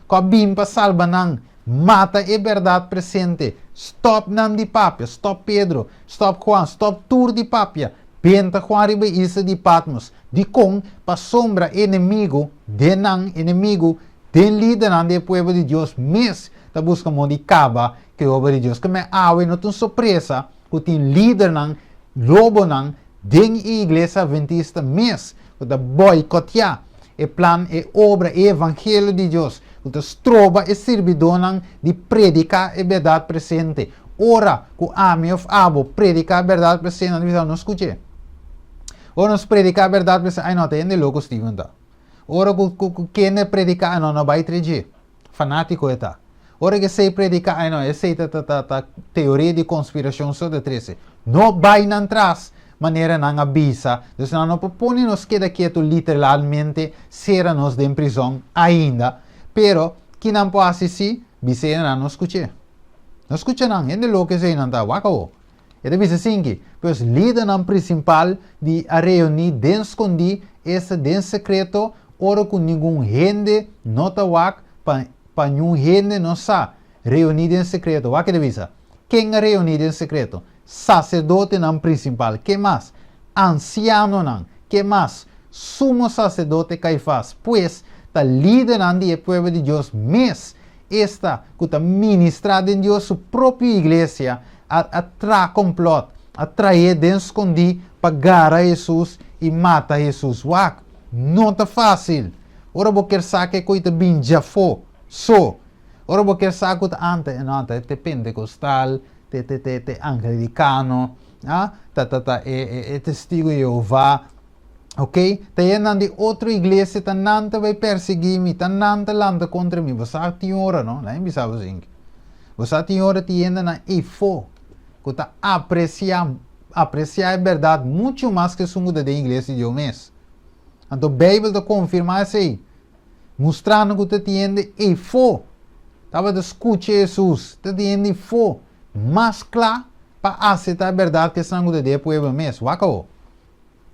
ku a bin pa salba nan, mata e bèrdat presente, stòp nan di papia, stòp Pedro, stòp Juan, stòp tur di papia, benta Juan riba e isla di Patmos. Dikon? Pasobra enemigu den nan, enemigu den lidernan di e pueblo di Dios mes ta buska moda di kaba ku e obra di Dios. Keme awe no ta un sorpresa ku tin lidernan, lobonan, den e Iglesia Adventista mes ku ta boikoteá e plan, e obra, e evangelio di Dios, ku ta stroba e sirbidónan di prediká e bèrdat presente. Ora ku ami òf abo prediká e bèrdat presente, nan ta bisa, No skuch'é. Ora nos prediká e bèrdat presente, ai no, ta hende loko Steven ta. Ora ku ku kende prediká, ai no, no bai trej'é. Fanátiko e ta. Ora ku esei prediká, ai no, esei ta ta ta ta teoria di konspirashon so ta trese. No bai nan tras manera nan a bisa. Dus nan no por pone nos keda ketu literalmente sera nos den prizòn ainda. Pero ki nan por hasi si? Bisa e nan no skuch'é. No skucha nan, hende loko esei nan ta. Wak awo. E ta bisa sinki, Pues lidernan prinsipal di a reuní den skondí, esta den sekreto, ora ku ningun hende no ta wak, pa pa niun hende no sa. Reuní den sekreto. Wak e ta bisa. Ken a reuní den sekreto? Saserdotenan prinsipal. Ken mas? Ansianonan. Ken mas? Sumo saserdote Kaifas. Pues, ta lidernan di e pueblo di Dios mes esta ku ta ministrá den Dios su propio iglesia, a a traha komplòt, a traé den skondí pa gara Hesus i mata Hesus. Wak, no ta fásil! Ora bo kier sa ke koi ta bin djafó so, ora bo kier sa ku ta ante, no, ta te pentekostal, te te te te anglikano, ah, ta ta ta e e e Testigo di Jehová, Ok, ta hendenan di otro iglesia ta nan ta bai persegui mi, ta nan ta lanta kontra mi. Bo sa tin ora, no? Laat mi bisa bo esaki. Bo sa tin ora tin hendenan eifó ku ta apresiá, apresiá e bèrdat muchu mas ku esun ku ta den iglesia di Dios mes. Anto Beibel ta konfirmá esei, mustrando ku ta tin hende eifó tabata skucha Hesus, ta tin hende eifó mas kla pa aseptá e bèrdat ku esnan ku ta den e pueblo mes. Wak awor.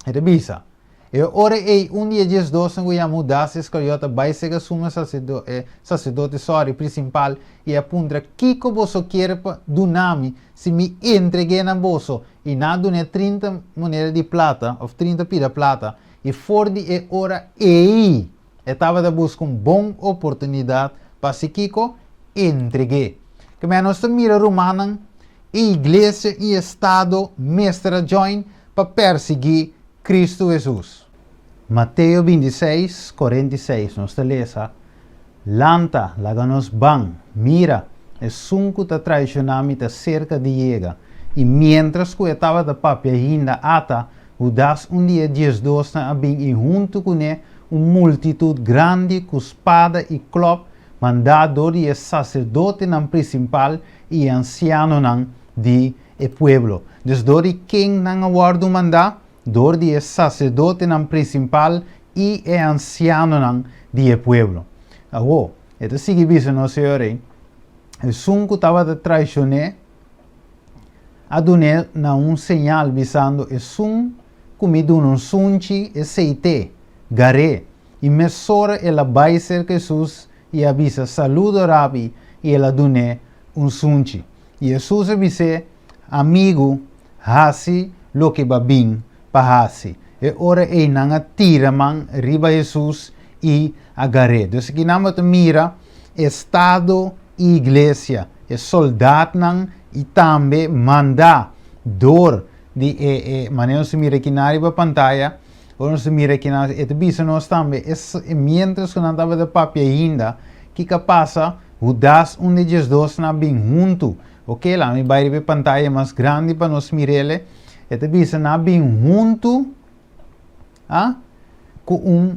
E ta bisa, E ora ei un di e diesdosnan ku yama Hudas Iskariot a bai sega sumo e saserdote, sòri, prinsipal, i a puntra, Kiko boso kier pa duna mi si mi entreg'é na boso? I nan a dun'é trinta moneda di plata, òf trinta pida plata. I for di e ora ei e tabata buska un bon oportunidat pa hasi kiko? Entreg'é. Kemey nos ta mira, rumannan, e iglesia i estado mester a join pa persiguí Kristu Hesus. Mateo bintiseis, 46, nos ta lesa, Lanta, laga nos ban, mira, esun ku ta traishoná mi ta serka di yega. I miéntras ku e tabata papia ainda, ata, Hudas, un di e diesdosnan, a bin i huntu kuné un multitut grandi ku spada i klòp, mandá dor di e saserdotenan prinsipal i e ansianonan di e pueblo. Dus dor di ken nan a wòrdu mandá? Dor di e saserdotenan prinsipal i e ansianonan di e pueblo. Awor, e ta sigui bisa nos Señor ei, Esun ku tabata traishon'é a dun'é na un señal, bisando, Esun ku mi duna un sunchi, esei t'e. Gar'é. I mesora el a bai serka Hesus i a bisa, Saludo, Rabi, i el a dun'é un sunchi. I Hesus a bis'é, Amigu, hasi loke bo a bin pa hasi. E ora ei nan a tira man riba Hesus i a gar'é. Dus aki nan bo ta mira estado i iglesia, e soldatnan i tambe mandá dor di e e manera nos ta mira aki nan riba pantaya, ora nos ta mira aki nan e ta bisa nos tambe e mientras ku nan tabata papia ainda, kiko a pasa? Hudas un di diesdosnan a bin huntu. Ok, laat mi bai riba e pantaya mas grandi pa nos mir'ele. E ta bisa nan a bin huntu a ku un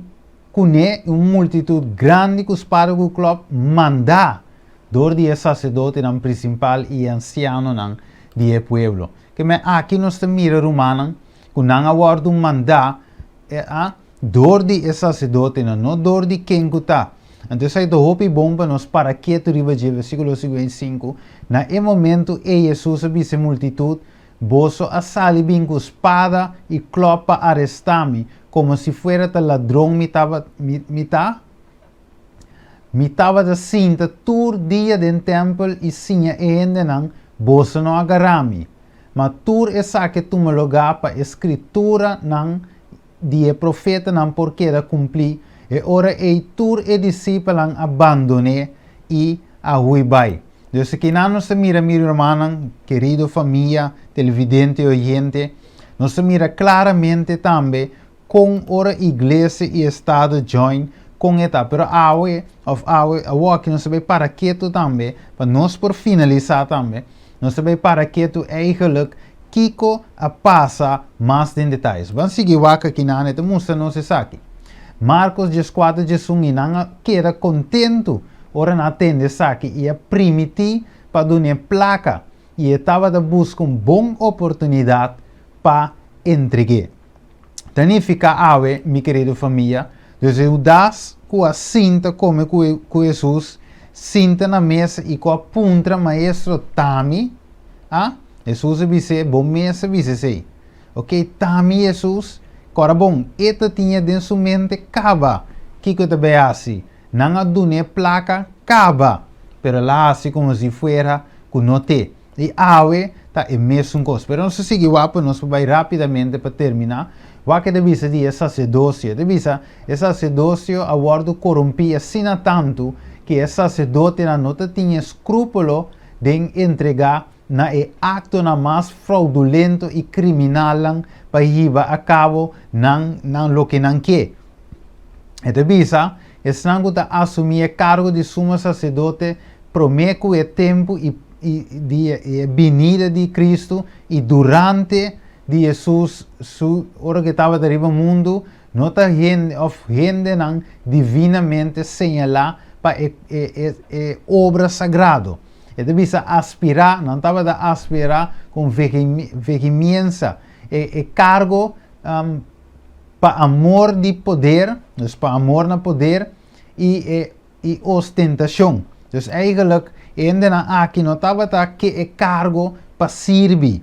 kuné un multitut grandi ku spada ku klòp mandá dor di e saserdotenan prinsipal i e ansianonan di e pueblo. Ke men aki nos ta mira rumannan ku nan a wòrdu mandá a Dor di e saserdotenan, no dor di ken ku ta. Anto esei ta hopi bon pa nos para ketu riba dje, versíkulo 55, Na e momentu ei Hesus a bisa e multitut, Boso a sali bin ku spada i klòp pa arestá mi, komo si fuera ta ladron mi taba, mi, mi ta? Mi tabata sinta tur dia den tèmpel i siña e hendenan, boso no a gará mi. Ma tur esaki a tuma lugá pa e Skrituranan di e profetanan por keda kumplí, e ora ei tur e disipelnan a bandon'é i a hui bai. Dus akinan nos ta mira, mi rumannan, kerido famia, televidente i oyente, nos ta mira klaramente tambe kon ora iglesia i estado join, kon e ta. Pero awe, òf awe, awoki nos ta bai para ketu tambe, pa nos por finalisá tambe, Nos ta bay para ketu eigenlijk kico a pasa mas den detayes. Ban sigui wak aki nan e ta mustra nos esaki. Marcos 14 11 i nan a keda kontentu ora nan a tende esaki i a primiti pa dun'é plaka i e tabata buska un bon oportunidat pa entreg'é. Ta nifiká awe, mi kerido famia, dus e Hudas ku a sinta kome ku Hesus, sinta na mesa i ku a puntra, Maestro, t'ami? A? Hesus a bis'é, Bo mes a bisa esei. Oké, t'ami, Hesus? Kòrda bon, e ta tiña den su mente kaba kiko e ta bai hasi. Nan a dun'é plaka kaba, pero el a hasi komo si fuera ku no t'e. I awe ta e mesun kos. Pero nos ta sigui wak pa nos por bai rápidamente pa terminá. Wak e ta bisa di e saserdosio. E ta bisa, E saserdosio a wòrdu korumpí asina tantu ku e saserdotenan no ta tin eskrúpulo den entregá na e aktonan mas fraudulento i kriminalnan pa hiba a kabo nan nan loke nan ke. E ta bisa, Esnan ku ta asumí e kargo di sumo saserdote promé ku e tempu i i di e binida di Kristu i durante di Hesus su ora ku e tabata riba mundu, no ta hende òf hendenan divinamente señalá pa e e e e obra sagrado. E ta bisa aspirá, nan tabata aspirá kon vehimiensa e e kargo pa amor di poder, dus pa amor na poder i e i ostentashon. Dus eigenlijk e hendenan aki no tabata ke e kargo pa sirbi.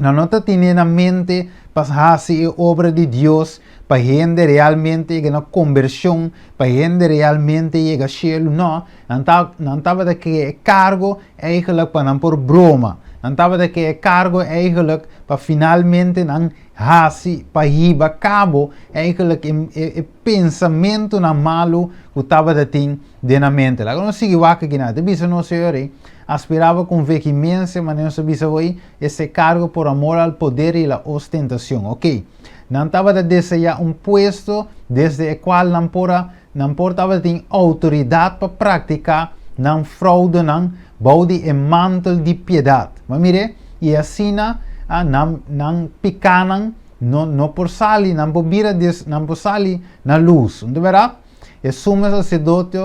Nan no ta tene na mente pa hasi e obra di Dios, pa hende realmente yega na kombershon, pa hende realmente yega shelu. No, nan ta nan tabata ke e kargo eigenlijk pa nan por broma. Nan tabata ke e kargo eigenlijk pa finalmente nan hasi, pa hiba kabo eigenlijk e e pensamentunan malu ku tabata tin den nan mente. Laga nos sigui wak aki nan. Ta bisa nos Señor ei, aspiraba con vehemencia, manera nos a bisa hoy, ese cargo por amor al poder y la ostentacion. Ok, nan tabata desea un puesto desde e cual nan por a, nan por tabatin autoridad pa practica nan fraudenan bou di e mantel di piedad. Bo a mira? Y asina a nan, nan picanan No, no por sali, nan por bira des, nan por sali na luz. Un ta berdad? E sumo sacerdote,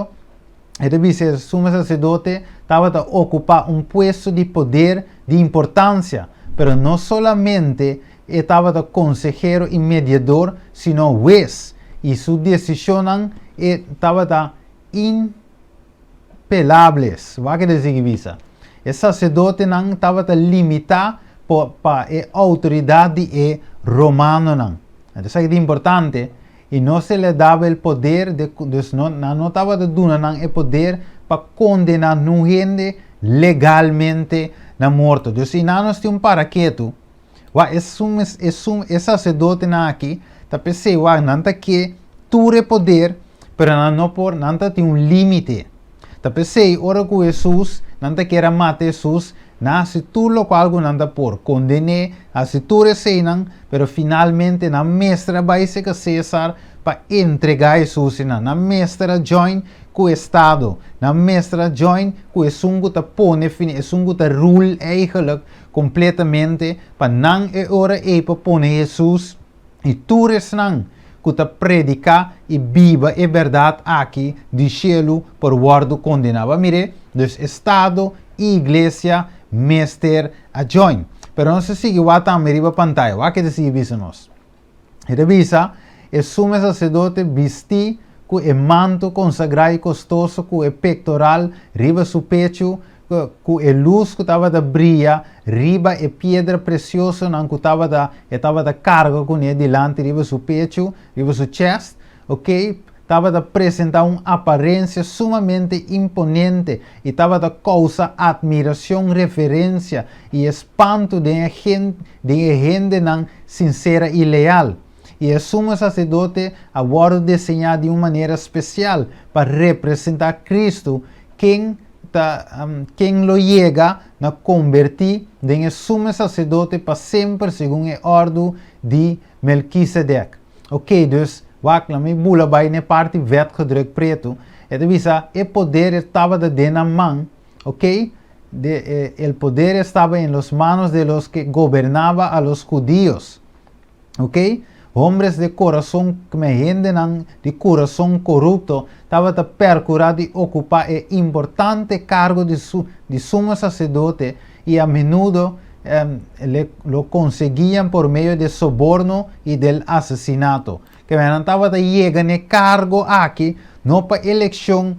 e ta bisa e sumo sacerdote tabata ocupa un puesto di poder, di importancia, pero no solamente e tabata consehero y mediador, sino huez, y su decisionnan e tabata in pelables. Wak e ta sigui bisa. E sacerdotenan tabata limitá pa e outoridat di e romanonan. Anto esaki ta importante, i no se le daba el poder de, dus no, nan no tabata duna nan e poder pa kondená nun hende legalmente na morto. Dus si nan nos tin un paraketu, wak esun, esun, e saserdotenan aki ta p'esei wak nan ta ke tur e poder, pero nan no por, nan ta tin un límite. Ta p'esei ora ku Hesus, nan ta kier a mata Hesus, nan a hasi tur lokual ku nan ta por, konden'é, hasi tur eseinan, pero finalmente nan mester a bai serka Cesar pa entregá Hesus einan. Nan mester a join ku estado, nan mester a join ku esun ku ta pone fin, esun ku ta rule eigenlijk kompletamente, pa nan e ora ei por pone Hesus I tur esnan ku ta prediká i biba e bèrdat aki di shelu por wòrdu kondená. Bo a mir'é? Dus estado i iglesia mester a join. Pero nos ta sigui wak tambe riba pantaya. Wak ke ta sigui bisa nos. E ta bisa, E sumo saserdote bistí ku e manto konsagrá i kostoso ku e pektoral riba su pechu, ku e lus ku tabata bria riba e piedra presiosonan ku tabata e tabata karga kuné dilanti riba su pechu, riba su chest, ok, tabata presentá un aparensia sumamente imponente i tabata kousa atmiracion, reverensia i espanto den e gen den e hendenan sinsera i leal. I e sumo saserdote a wòrdu deseñá di un manera spesial pa representá Kristu, ken ta ken lo yega na kombertí den e sumo saserdote pa semper segun e òrdu di Melkisedek. Oké, dus, wak, laat mi bula bai na e parti vetgedrukt pretu. E ta bisa, e poder e tabata den nan man, oké, de, e, el poder estaba en los manos de los que gobernaba a los judíos. Ok, hombres de corazon kme hendenan di curason corupto tabata percura di ocupa e importante cargo di su di sumo sacerdote y a menudo le lo conseguian por medio de soborno y del asesinato. Keme nan tabata yega n'e cargo aki no pa eleccion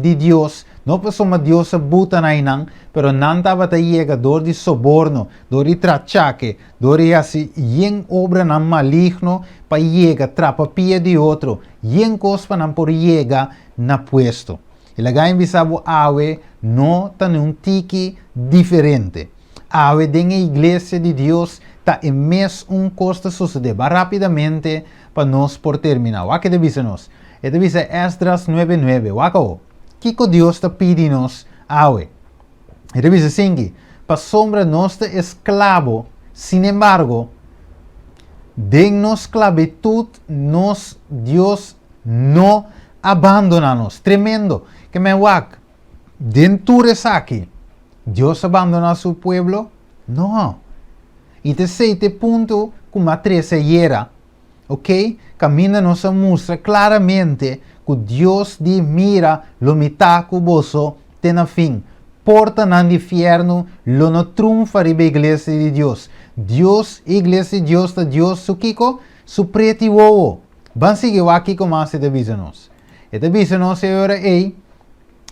di Dios, no pasobra Dios a buta na einan, pero nan tabata yega door di soborno, door di trachake, Dor di hasi yen obranan maligno pa yega trapa pia di otro, yen kos pa nan por yega na puesto. E laga mi bisa bo awe no ta ni un tiki diferente. Awe den e iglesia di Dios ta e mes un kos ta sosode. Ba rapidamente pa nos por termina. Wak e ta bisa nos. E ta bisa Esdras nuebe nuebe. Wak awo. Kiko Dios ta pidi nos awe? E ta bisa asinki, Pasobra nos ta esklabo, sinembargo, den nos sklabitut nos Dios no a bandoná nos. Tremendo! Ke men wak, den tur esaki, Dios a bandoná su pueblo? No! I ta esei ta e punto ku mi a trese ayera. Ok, kaminda nos a mustra klaramente ku Dios di mira lo mi ta ku boso te na fin. Portanan di fièrnu lo no trunfa riba e iglesia di Dios. Dios, e iglesia di Dios ta Dios su kiko? Su preti wowo. Ban sigui wak kiko mas e ta bisa nos. E ta bisa nos e ora ei,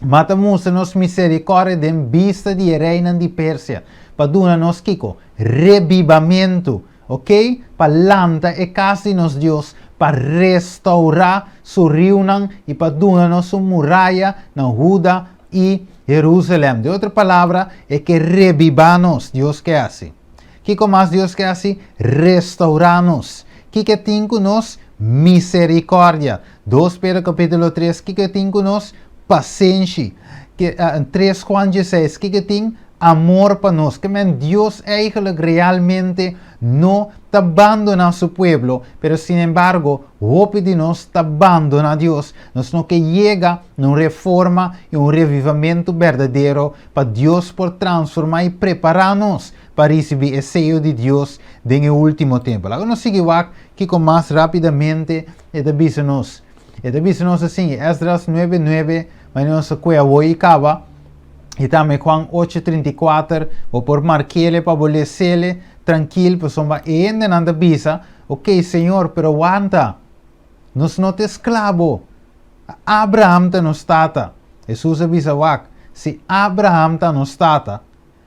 Ma ta mustra nos miserikòrdia den bista di e reinan di Persia, pa duna nos kiko? Rebibamentu, ok? Pa lanta e kas di nos Dios, pa restourá su riunan i pa duna nos un muraya na Huda i Herúsalèm. Den otro palabra, e ke rebibá nos, Dios ke hasi. Kiko mas Dios ke hasi? Restourá nos. Kiko e tin ku nos? Miserikòrdia. Dos Pedro kapítulo tres, kiko e tin ku nos? Pasenshi. Tres Juan dieseis, kiko e tin? Amor pa nos. Ke men Dios eigenlijk realmente no ta bandoná su pueblo, pero sinembargo hopi di nos ta bandoná Dios. Nos no ke yega na un reforma i un revivamentu berdadero pa Dios por transformá i prepará nos pa risibí e seyo di Dios den e último tempu. Laga nos sigui wak kiko mas rápidamente E ta bisa nos, e ta bisa nos asin, Esdras nuebe nuebe, manera nos a kue awor i kaba, i tambe Juan ocho 34, bo por mark'ele pa bo les'ele trankil, pasobra e hendenan ta bisa, Ok, Señor, pero wanta, nos no ta esklabo, Abraham ta nos tata. Hesus a bisa, Wak, si Abraham ta nos tata,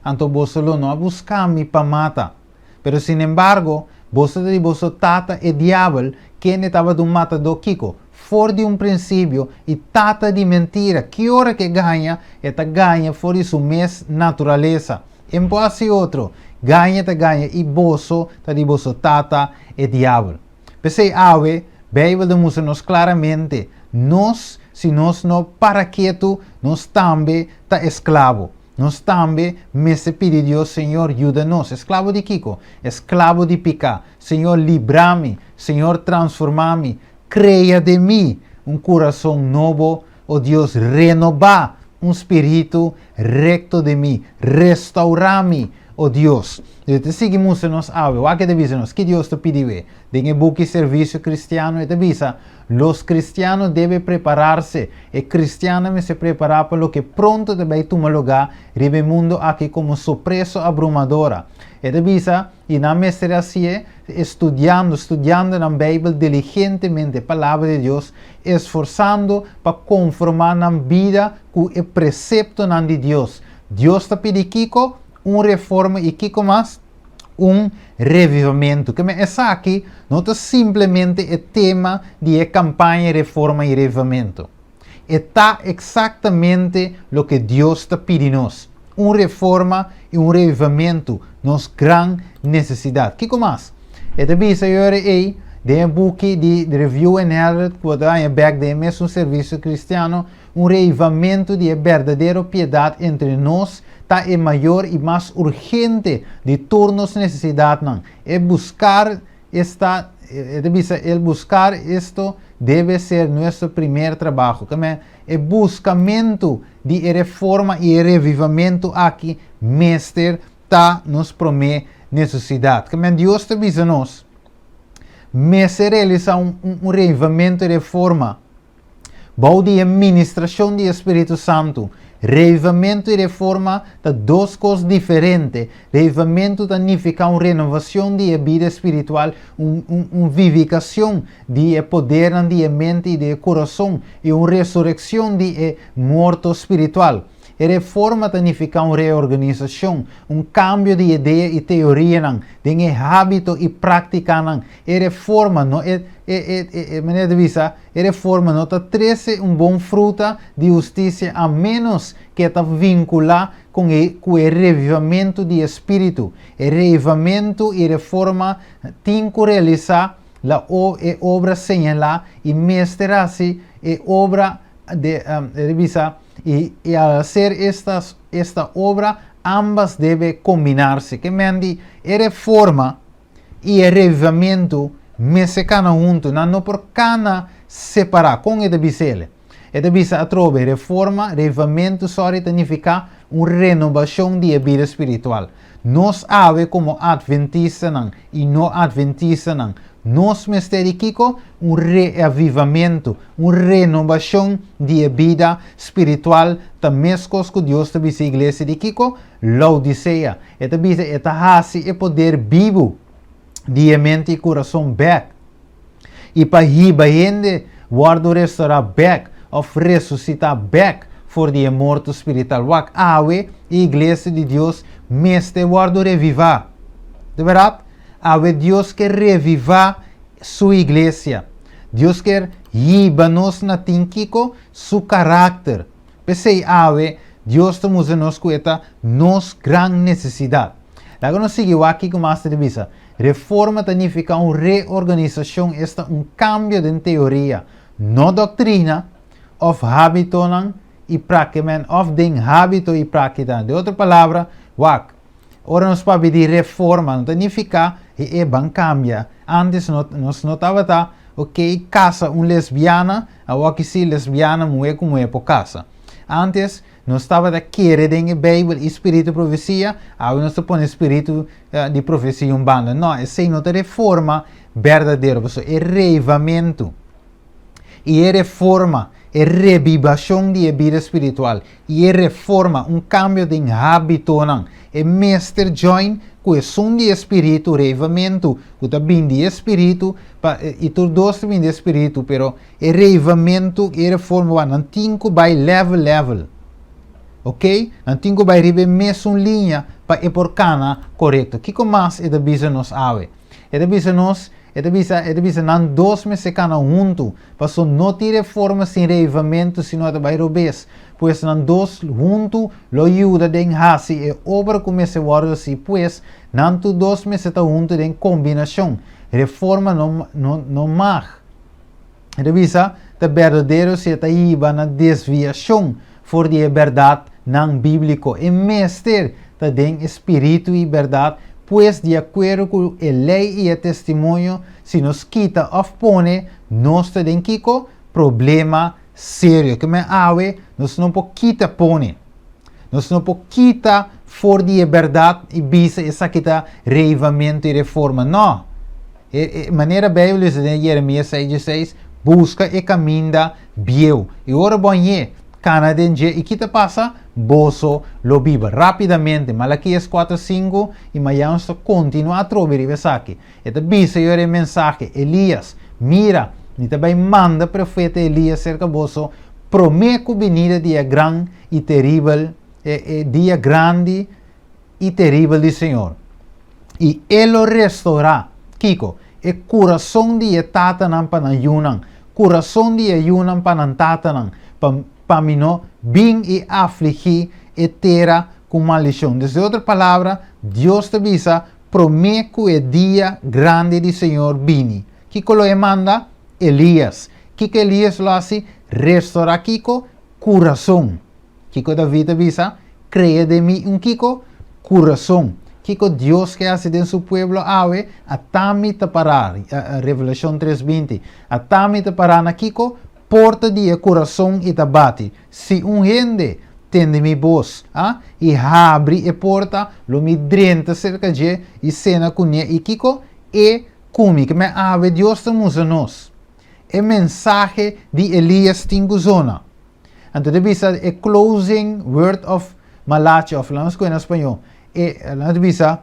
anto boso lo no a buska mi pa mata. Pero sinembargo, boso ta di boso tata e diabel, kende tabata un matadó kiko? For di un prinsipio, i tata di mentira. Ki ora ku e gaña, e ta gaña for di su mes naturalesa. E no por hasi otro. Gaña ta gaña, i boso ta di boso tata e diabel. P'esei awe, Beibel ta mustra nos klaramente, nos, si nos no para ketu, nos tambe ta esklabo. Nos tambe mester pidi Dios, Señor, yuda nos. Esklabo di kiko? Esklabo di piká. Señor, libra mi. Señor, transformá mi. Krea den mi un kurason nobo, o Dios, renobá un spiritu rekto den mi. Restourá mi, o Dios. E ta sigui mustra nos awe. Wak e ta bisa nos? Ki Dios ta pidi we? Den e buki Servicio Cristiano e ta bisa, Los cristianos debe prepararse. E cristiannan mester prepará pa loke pronto ta bai tuma lugá riba e mundu aki komo sorpresa abrumadora. E ta bisa, I nan mester hasié studiando, studiando nan Beibel diligentemente, e Palabra di Dios, esforsando pa konformá nan bida ku e preseptonan di Dios. Dios ta pidi kiko? Un reforma i kiko mas? Un revivamentu. Ke men esaki no ta simplemente e tema di e kampaña Reforma i Revivamentu. E ta eksaktamente loke Dios ta pidi nos, un reforma i un revivamentu, nos gran nesesidat. Kiko mas? E ta bisa yora ei den e buki di Review and Herald ku bo ta haña bèk den e mesun Servicio Cristiano, Un reivamentu di e berdadero piedat entre nos ta e mayor i mas urgente di tur nos nesesidatnan. E buskar esta, e ta bisa, el buscar esto debe ser nuestro primer trabajo. Keme, e buskamentu di e reforma i e revivamentu aki mester ta nos promé nesesidat. Keme, Dios ta bisa nos mester realisá un un reivamentu i reforma. Bou di e ministrashon di e Spiritu Santu, reivamentu i reforma ta dos kos diferente. Reivamentu ta nifiká un renovashon di e bida spiritual, un un un vivikashon di e podernan di e mente i di e kurason, i un resurekshon di e morto spiritual. E reforma ta nifiká un reorganisashon, un kambio di idea i teorianan den e hábito i práktikanan. E reforma no e e e e manera di bisa, E reforma no ta trese un bon fruta di hustisia a ménos ku e ta vinkulá kon e ku e revivamentu di e spiritu. E reivamentu i reforma tin ku realisá la o e obra señalá i mester hasi e obra de e ta bisa i i al hacer estas esta obra ambas debe kombinarse. Ke men di e reforma i e revivamentu mester kana huntu, nan no por kana separá. Kon e ta bisa el? E ta bisa atrobe, reforma, revivamentu, sorry, ta nifiká un renobashon di e bida spiritual. Nos awe komo atventistanan i no atventistanan, nos mester di kiko? Un reavivamentu, un renobashon di e bida spiritual, ta meskos ku Dios ta bisa e iglesia di kiko? Laodisea. E ta bisa e ta hasi e poder bibu di e mente i kurason bèk, i pa hiba hende wòrdu restorá bèk òf resusitá bèk for di e morto spirital. Wak, awe e iglesia di Dios mester wòrdu revivá. Di bèrdat, awe Dios ke revivá Su iglesia. Dios kier hiba nos na tin kiko? Su karakter. P'esei awe Dios ta mustra nos ku e ta nos gran nesesidat. Laga nos sigui wak kiko mas ta di bisa. Reforma ta nifiká un reorganisashon, esta un kambio den teoria, no doktrina, òf hábitonan i práktimen òf den hábito i práktika. Den otro palabra, wak, ora nos papia di reforma no ta nifiká e e ban kambia. Ántes nos no tabata ok kasa un lesbiana, Awor ki si lesbiana muhé ku muhé por kasa. Antes nos tabata kere den e Beibel i spiritu profesia, awe nos ta pone spiritu di profesia un banda. No, esei no ta reforma berdadero, pasobra e reivamentu i e reforma, e rebibashon di e bida spiritual i e reforma, un kambio den hábitonan, e mester join ku esun di e spiritu, reivamentu ku ta bin di e spiritu, pa i tur dos ta bin di e spiritu, pero e reivamentu i e reforma wak nan tin ku bai level level, ok, nan tin ku bai riba e mesun liña pa e por kana korekto. Kiko mas e ta bisa nos awe? E ta bisa nos, e ta bisa, e ta bisa nan dos mester kana huntu, paso no tin reforma sin reavivamentu sino e ta bai robes. Pues nan dos huntu lo yuda den hasi e obra ku mester wòrdu hasi, pues nan tur dos mester ta huntu den kombinashon. Reforma no no no mag. E ta bisa, ta berdadero si e ta hiba na desviashon for di e bèrdatnan bíbliko. E mester ta den e spiritu i bèrdat, pues di akuerdo ku e lei i e testimonio, si nos kita òf pone, nos ta den kiko? Problema serio. Ke men awe nos no por kita pone. Nos no por kita for di e bèrdat i bisa esaki ta reivamentu i reforma. No! E manera Beibel bisa den Jeremias 6 16, Buska e kaminda bieu, i ora bo hañ'é, kana den dje, i ki ta pasa? Boso lo biba. Rápidamente, Malakias 4, 5, i mañana nos ta kontinuá atrobe riba esaki. E ta bisa yora e mensahe, Elias, mira, mi ta bai manda profeta Elias serka boso promé ku binida di e gran i teribel, e e dia grandi i teribel di Señor. I e lo restourá, kiko? E kurason di e tatanan pa nan yunan, kurason di e yunan pa nan tatanan, pa pa mi no bin i afligí e tera ku maldishon. Dus, den otro palabra, Dios ta bisa, Promé ku e dia grandi di Señor bini, kiko lo e manda? Elías. Kiko Elías lo hasi? Restorá kiko? Kurason. Kiko David a bisa? Krea den mi un kiko? Kurason. Kiko Dios ke hasi den su pueblo awe? Ata mi ta pará, Revelashon tres binti, ata mi ta pará na kiko? Porta di e kurason i ta bati. Si un hende tende mi bos, a, i habri e porta, lo mi drenta serka dje i sena kuné i kiko? E ku mi. Ke men awe Dios ta mustra nos. E mensahe di Elias tin ku zona. Anto ta bisa e closing word of Malachi, of lanos koe na spañó, e, lanos ta bisa,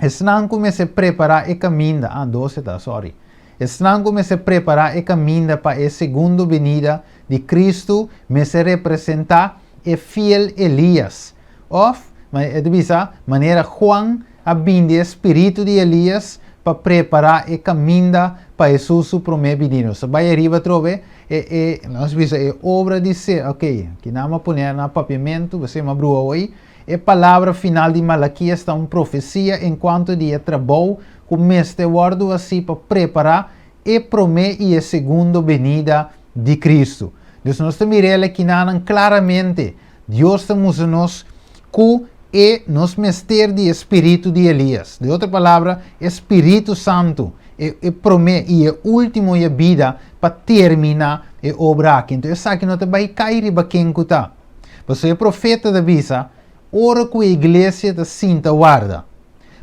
Esnan ku mester prepará e kaminda, ah, 12 ta, sorry. Esnan ku mester prepará e kaminda pa e segundo benida di Kristu mester representá e fiel Elias. Òf, e ta bisa, manera Juan a bindi e spiritu di Elias pa prepará e kaminda pa Hesus su promé binida. Nos ta bai ariba atrobe e, e, nos bisa e obra di ser, ok, kinan a pone na papiamentu, pasobra mi a brua hoy. E palabra final di Malakias ta un profesia enkuanto di e trabou ku mester wòrdu hasí pa prepará e promé i e segundo benida di Kristu. Dus nos ta mira el akinanan klaramente. Dios ta mustra nos ku e nos mester di e spiritu di Elias. Den otro palabra, e Spiritu Santu, e e promé i e último yabida pa terminá e obra aki. Enton esaki no ta bai kai riba ken ku ta. Pasobra e profeta ta bisa, Ora ku e iglesia ta sinta warda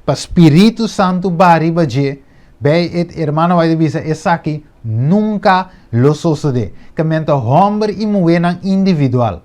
pa Spiritu Santu baha riba dje, bei e hermano White ta bisa, esaki nunka lo sosodé. Kementa hòmber i muhénan individual,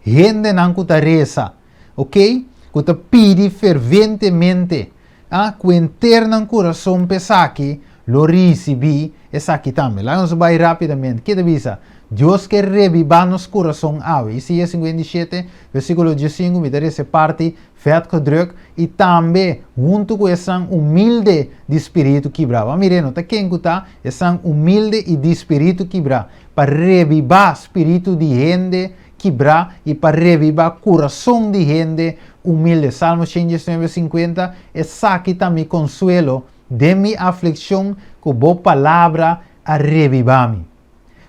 hendenan ku ta resa, oke, ku ta pidi ferventemente, a, ku henter nan kurason pa esaki, lo risibí esaki tambe. Laga nos bai rápidamente. Ke ta bisa? Dios ke rebibá nos kurason awe. Isaías 57, versíkulo diesinku, mi ta resa e parti vèt gedrùk, i tambe huntu ku esnan humilde di spiritu kibrá. Bo a mir'é, no ta ken ku ta esnan humilde i di spiritu kibrá, pa rebibá spiritu di hende kibrá i pa rebibá kurason di hende humilde. Salmo 119, 50, Esaki ta mi konsuelo den mi aflikshon, ku bo palabra a rebibá mi.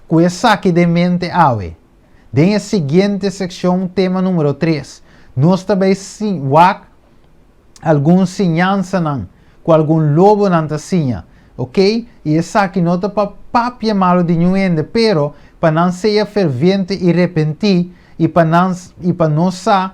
Ku esaki den mente awe, den e siguiente sekshon, tema número tres, nos ta bai wak algun siñansanan ku algun lobonan ta siña, ok? I esaki no ta pa papia malu di niun hende, pero pa nan sea ferviente i repentí, i pa nan i pa nos sa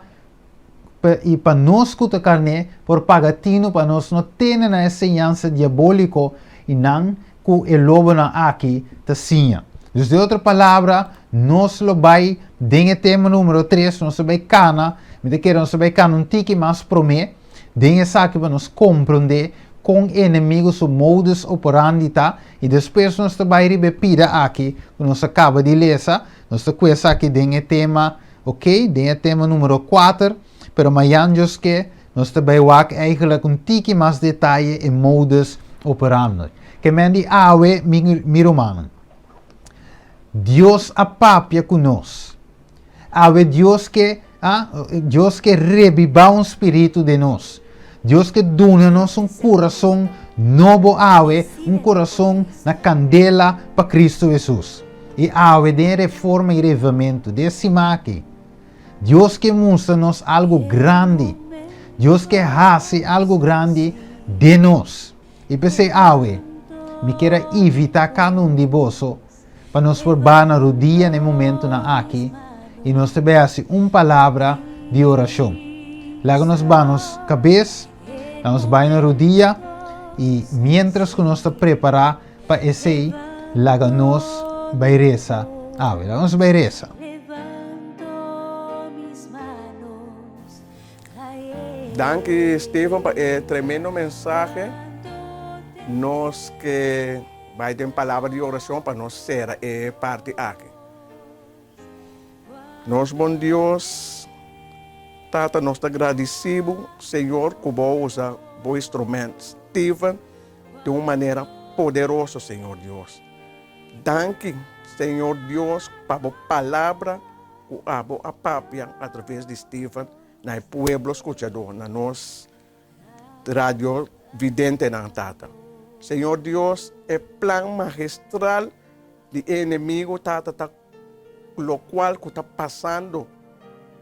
i pa nos ku ta karné por paga tinu pa nos no tene na e siñansa diabóliko i nan ku e lobonan aki ta siña. Dus den otro palabra, nos lo bai den e tema numero tres, nos ta bai kana, mi ta kere nos ta bai kana un tiki mas promé den esaki pa nos komprondé kon enemigo su modus operandi ta i despues nos ta bai riba e pida aki ku nos a kaba di lesa, nos ta ku esaki den e tema, ok, den e tema numero kuater. pero mayan Dios ke, nos ta bai wak eigenlijk un tiki mas detaye e modus operandi. Ke men di awe, mi, mi rumannan. Dios a papia ku nos. Awe Dios ke, ah, Dios ke rebibá un spiritu den nos. Dios ke duna nos un kurason nobo awe, un kurason na kandela pa Kristu Hesus. I awe den e reforma i revivamentu, den e siman aki, Dios ke mustra nos algu grandi. Dios ke hasi algu grandi den nos. I p'esei awe, mi kier a invitá kada un di boso pa nos por baha na rudia na e momentunan aki i nos ta bai hasi un palabra di orashon. Laga nos baha nos kabes, laga nos bai na rudia i miéntras ku nos ta prepará pa esei, laga nos bai resa awe. Laga nos bai resa. Danki Steven pa e tremendo mensahe. Nos ke bai den palabra di oracion pa nos sera e parti aki. Nos bon Dios, Tata nos ta gradici bo Señor cu bo a usa bo instrument Steven di un manera poderoso Señor Dios. Danki Señor Dios pa bo palabra Ku abo a papia atraves di Steven na e pueblo skuchadó, na nos radio videntenan, Tata. Señor Dios, e plan magistral di e enemigo, Tata, ta lokual ku ta pasando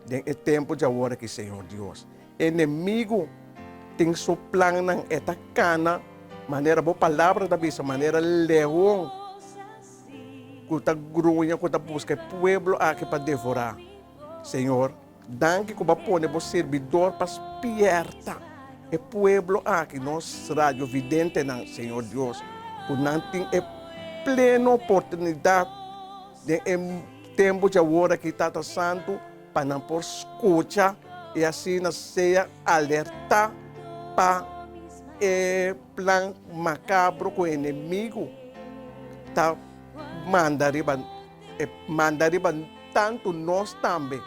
den e tempu djawor aki, Señor Dios. Enemigo tin su plannan, e ta kana manera bo palabra ta bisa, manera leon. Ku ta gruña, ku ta buska e pueblo aki pa devorá. Señor, danki ku bo a pone bo sirbidor pa spierta e pueblo aki, nos radiovidentenan, Señor Dios, ku nan tin e pleno oportunidat den e tempu djawor aki, Tata Santu, pa nan por skucha i asina sea alertá pa e plan makabro ku enemigu ta manda riba e manda riba tantu nos tambe,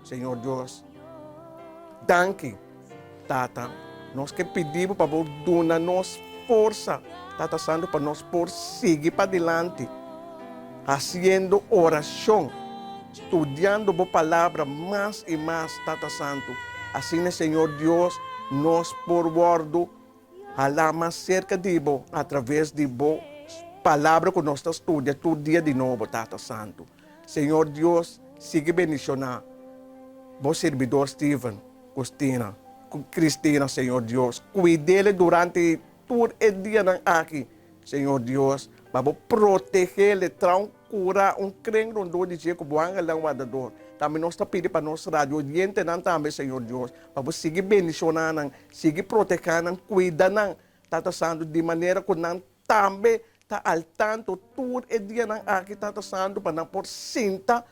Señor Dios. Danki, Tata. Nos ke pidi bo pa bo duna nos forsa, Tata Santu, pa nos por sigui padilanti hasiendo orashon, studiando bo palabra mas i mas, Tata Santu. Asina, Señor Dios, nos por wòrdu Halá mas serka di bo atraves di bo Palabra ku nos ta studia tur dia di nobo, Tata Santu. Señor Dios, sigui bendishoná bo sirbidor Steven ku Stina, ku Christina, Señor Dios. Kuid'el durante tur e dianan aki, Señor Dios, pa bo proteg'el, traha un kura, un kren rondó di dje ku bo angelnan wardador. Tambe nos ta pidi pa nos radio oyentenan tambe, Señor Dios, Pa bo sigui bendishoná nan, sigui protehá nan, kuida nan, Tata Santu, di manera ku nan tambe ta al tanto tur e dianan aki, Tata Santu, pa nan por sinta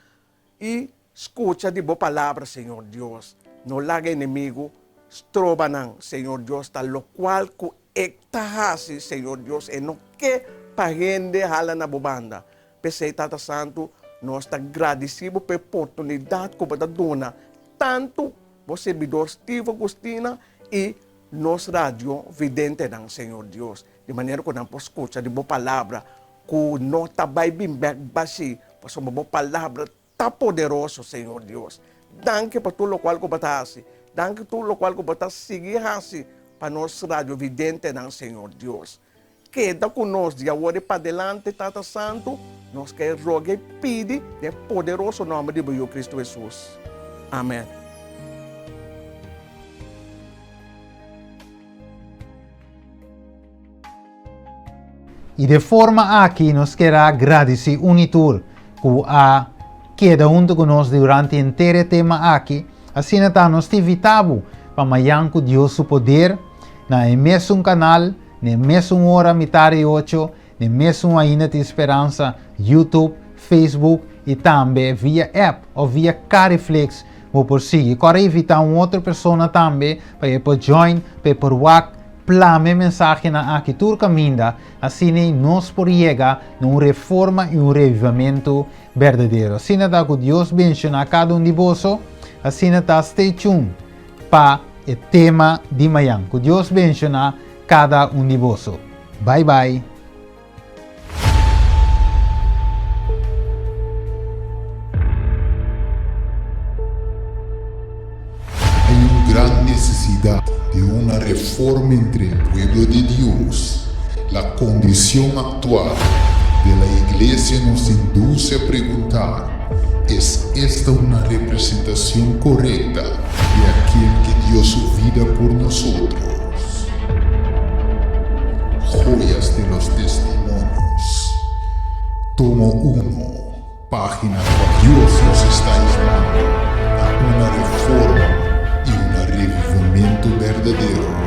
i skucha di bo palabra, Señor Dios. No laga enemigu stroba nan, Señor Dios, ta lokual ku e ta hasi, Señor Dios, e no ke pa hende hala na bo banda. P'esei, Tata Santu, nos ta gradisí bo pa e oportunidat ku bo ta duna tantu bo sirbidor Steve Agustina i nos radio videntenan, Señor Dios, di manera ku nan por skucha di bo palabra ku no ta bai bin bèk bashí, pasobra bo palabra ta poderoso, Señor Dios. Danki pa tur lokual ku bo ta hasi. Danki tur lokual ku bo ta sigui hasi pa nos radio videntenan, Señor Dios. Keda ku nos di awor i padelante, Tata Santu, nos ke roga i pidi den e poderoso nòmber di bo Yu Kristu Hesus. Amen. I de forma aki nos kier a gradisí un i tur ku a keda huntu ku nos durante henter e tema aki. Asina ta nos ta invitá bo pa mayan ku Dios su poder na e mesun kanal, Na e mesun ora mitar di ocho, na e mesun Ainda Tin Speransa, YouTube, Facebook y tambe via app of via Cariflix bo por sigui. Kòrda invitá un otro persona tambe pa e por join, pa e por wak, plama e mensahenan aki tur kaminda, asina nos por yega na un reforma y un revivamentu berdadero. Asina ta ku Dios benshoná kada un di boso, asina ta stay tuned. pa e tema di mayan. Ku Dios benshoná kada un di boso. Bai bai! Hay un gran necesidad de una reforma entre el pueblo de Dios. La condición actual de la iglesia nos induce a preguntar, ¿Es esta una representación correcta de aquel que dio su vida por nosotros? Joyas de los Testimonios, tomo 1, página 4. Dios nos está llamando a una reforma y un revivimiento berdadero.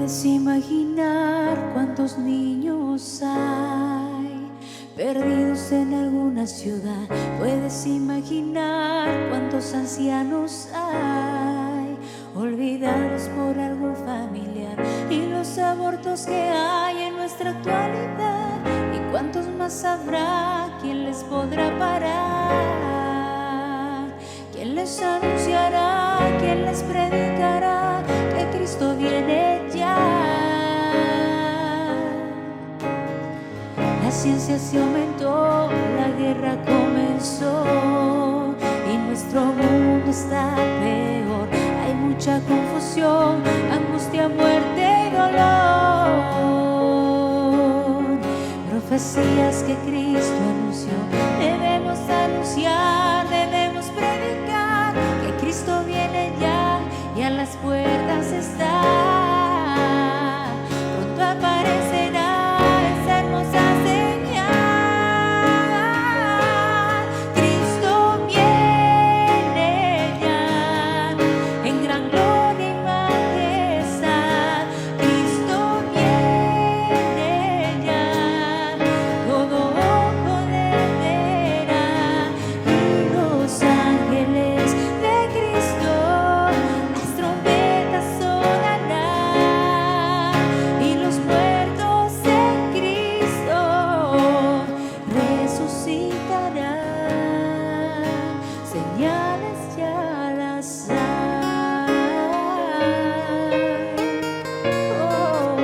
Puedes imaginar cuántos niños hay perdidos en alguna ciudad. Puedes imaginar cuántos ancianos hay olvidados por algún familiar y los abortos que hay en nuestra actualidad y cuántos más habrá, quién les podrá parar, quién les anunciará, quién les predicará que Cristo viene ya. La ciencia se aumentó, la guerra comenzó y nuestro mundo está peor. Hay mucha confusión, angustia, muerte y dolor. Profecías que Cristo anunció, debemos anunciar, debemos predicar que Cristo viene ya y a las puertas está. Pronto aparecerá esa hermosa señal. Cristo viene ya en gran gloria y majestad. Cristo viene ya, todo ojo le verá y los ángeles de Cristo las trompetas sonarán y los muertos en Cristo resucitarán. Señales ya las hay. Oh.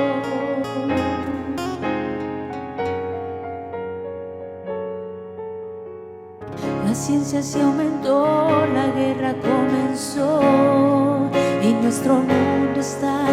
La ciencia se aumentó, la guerra comenzó y nuestro mundo está.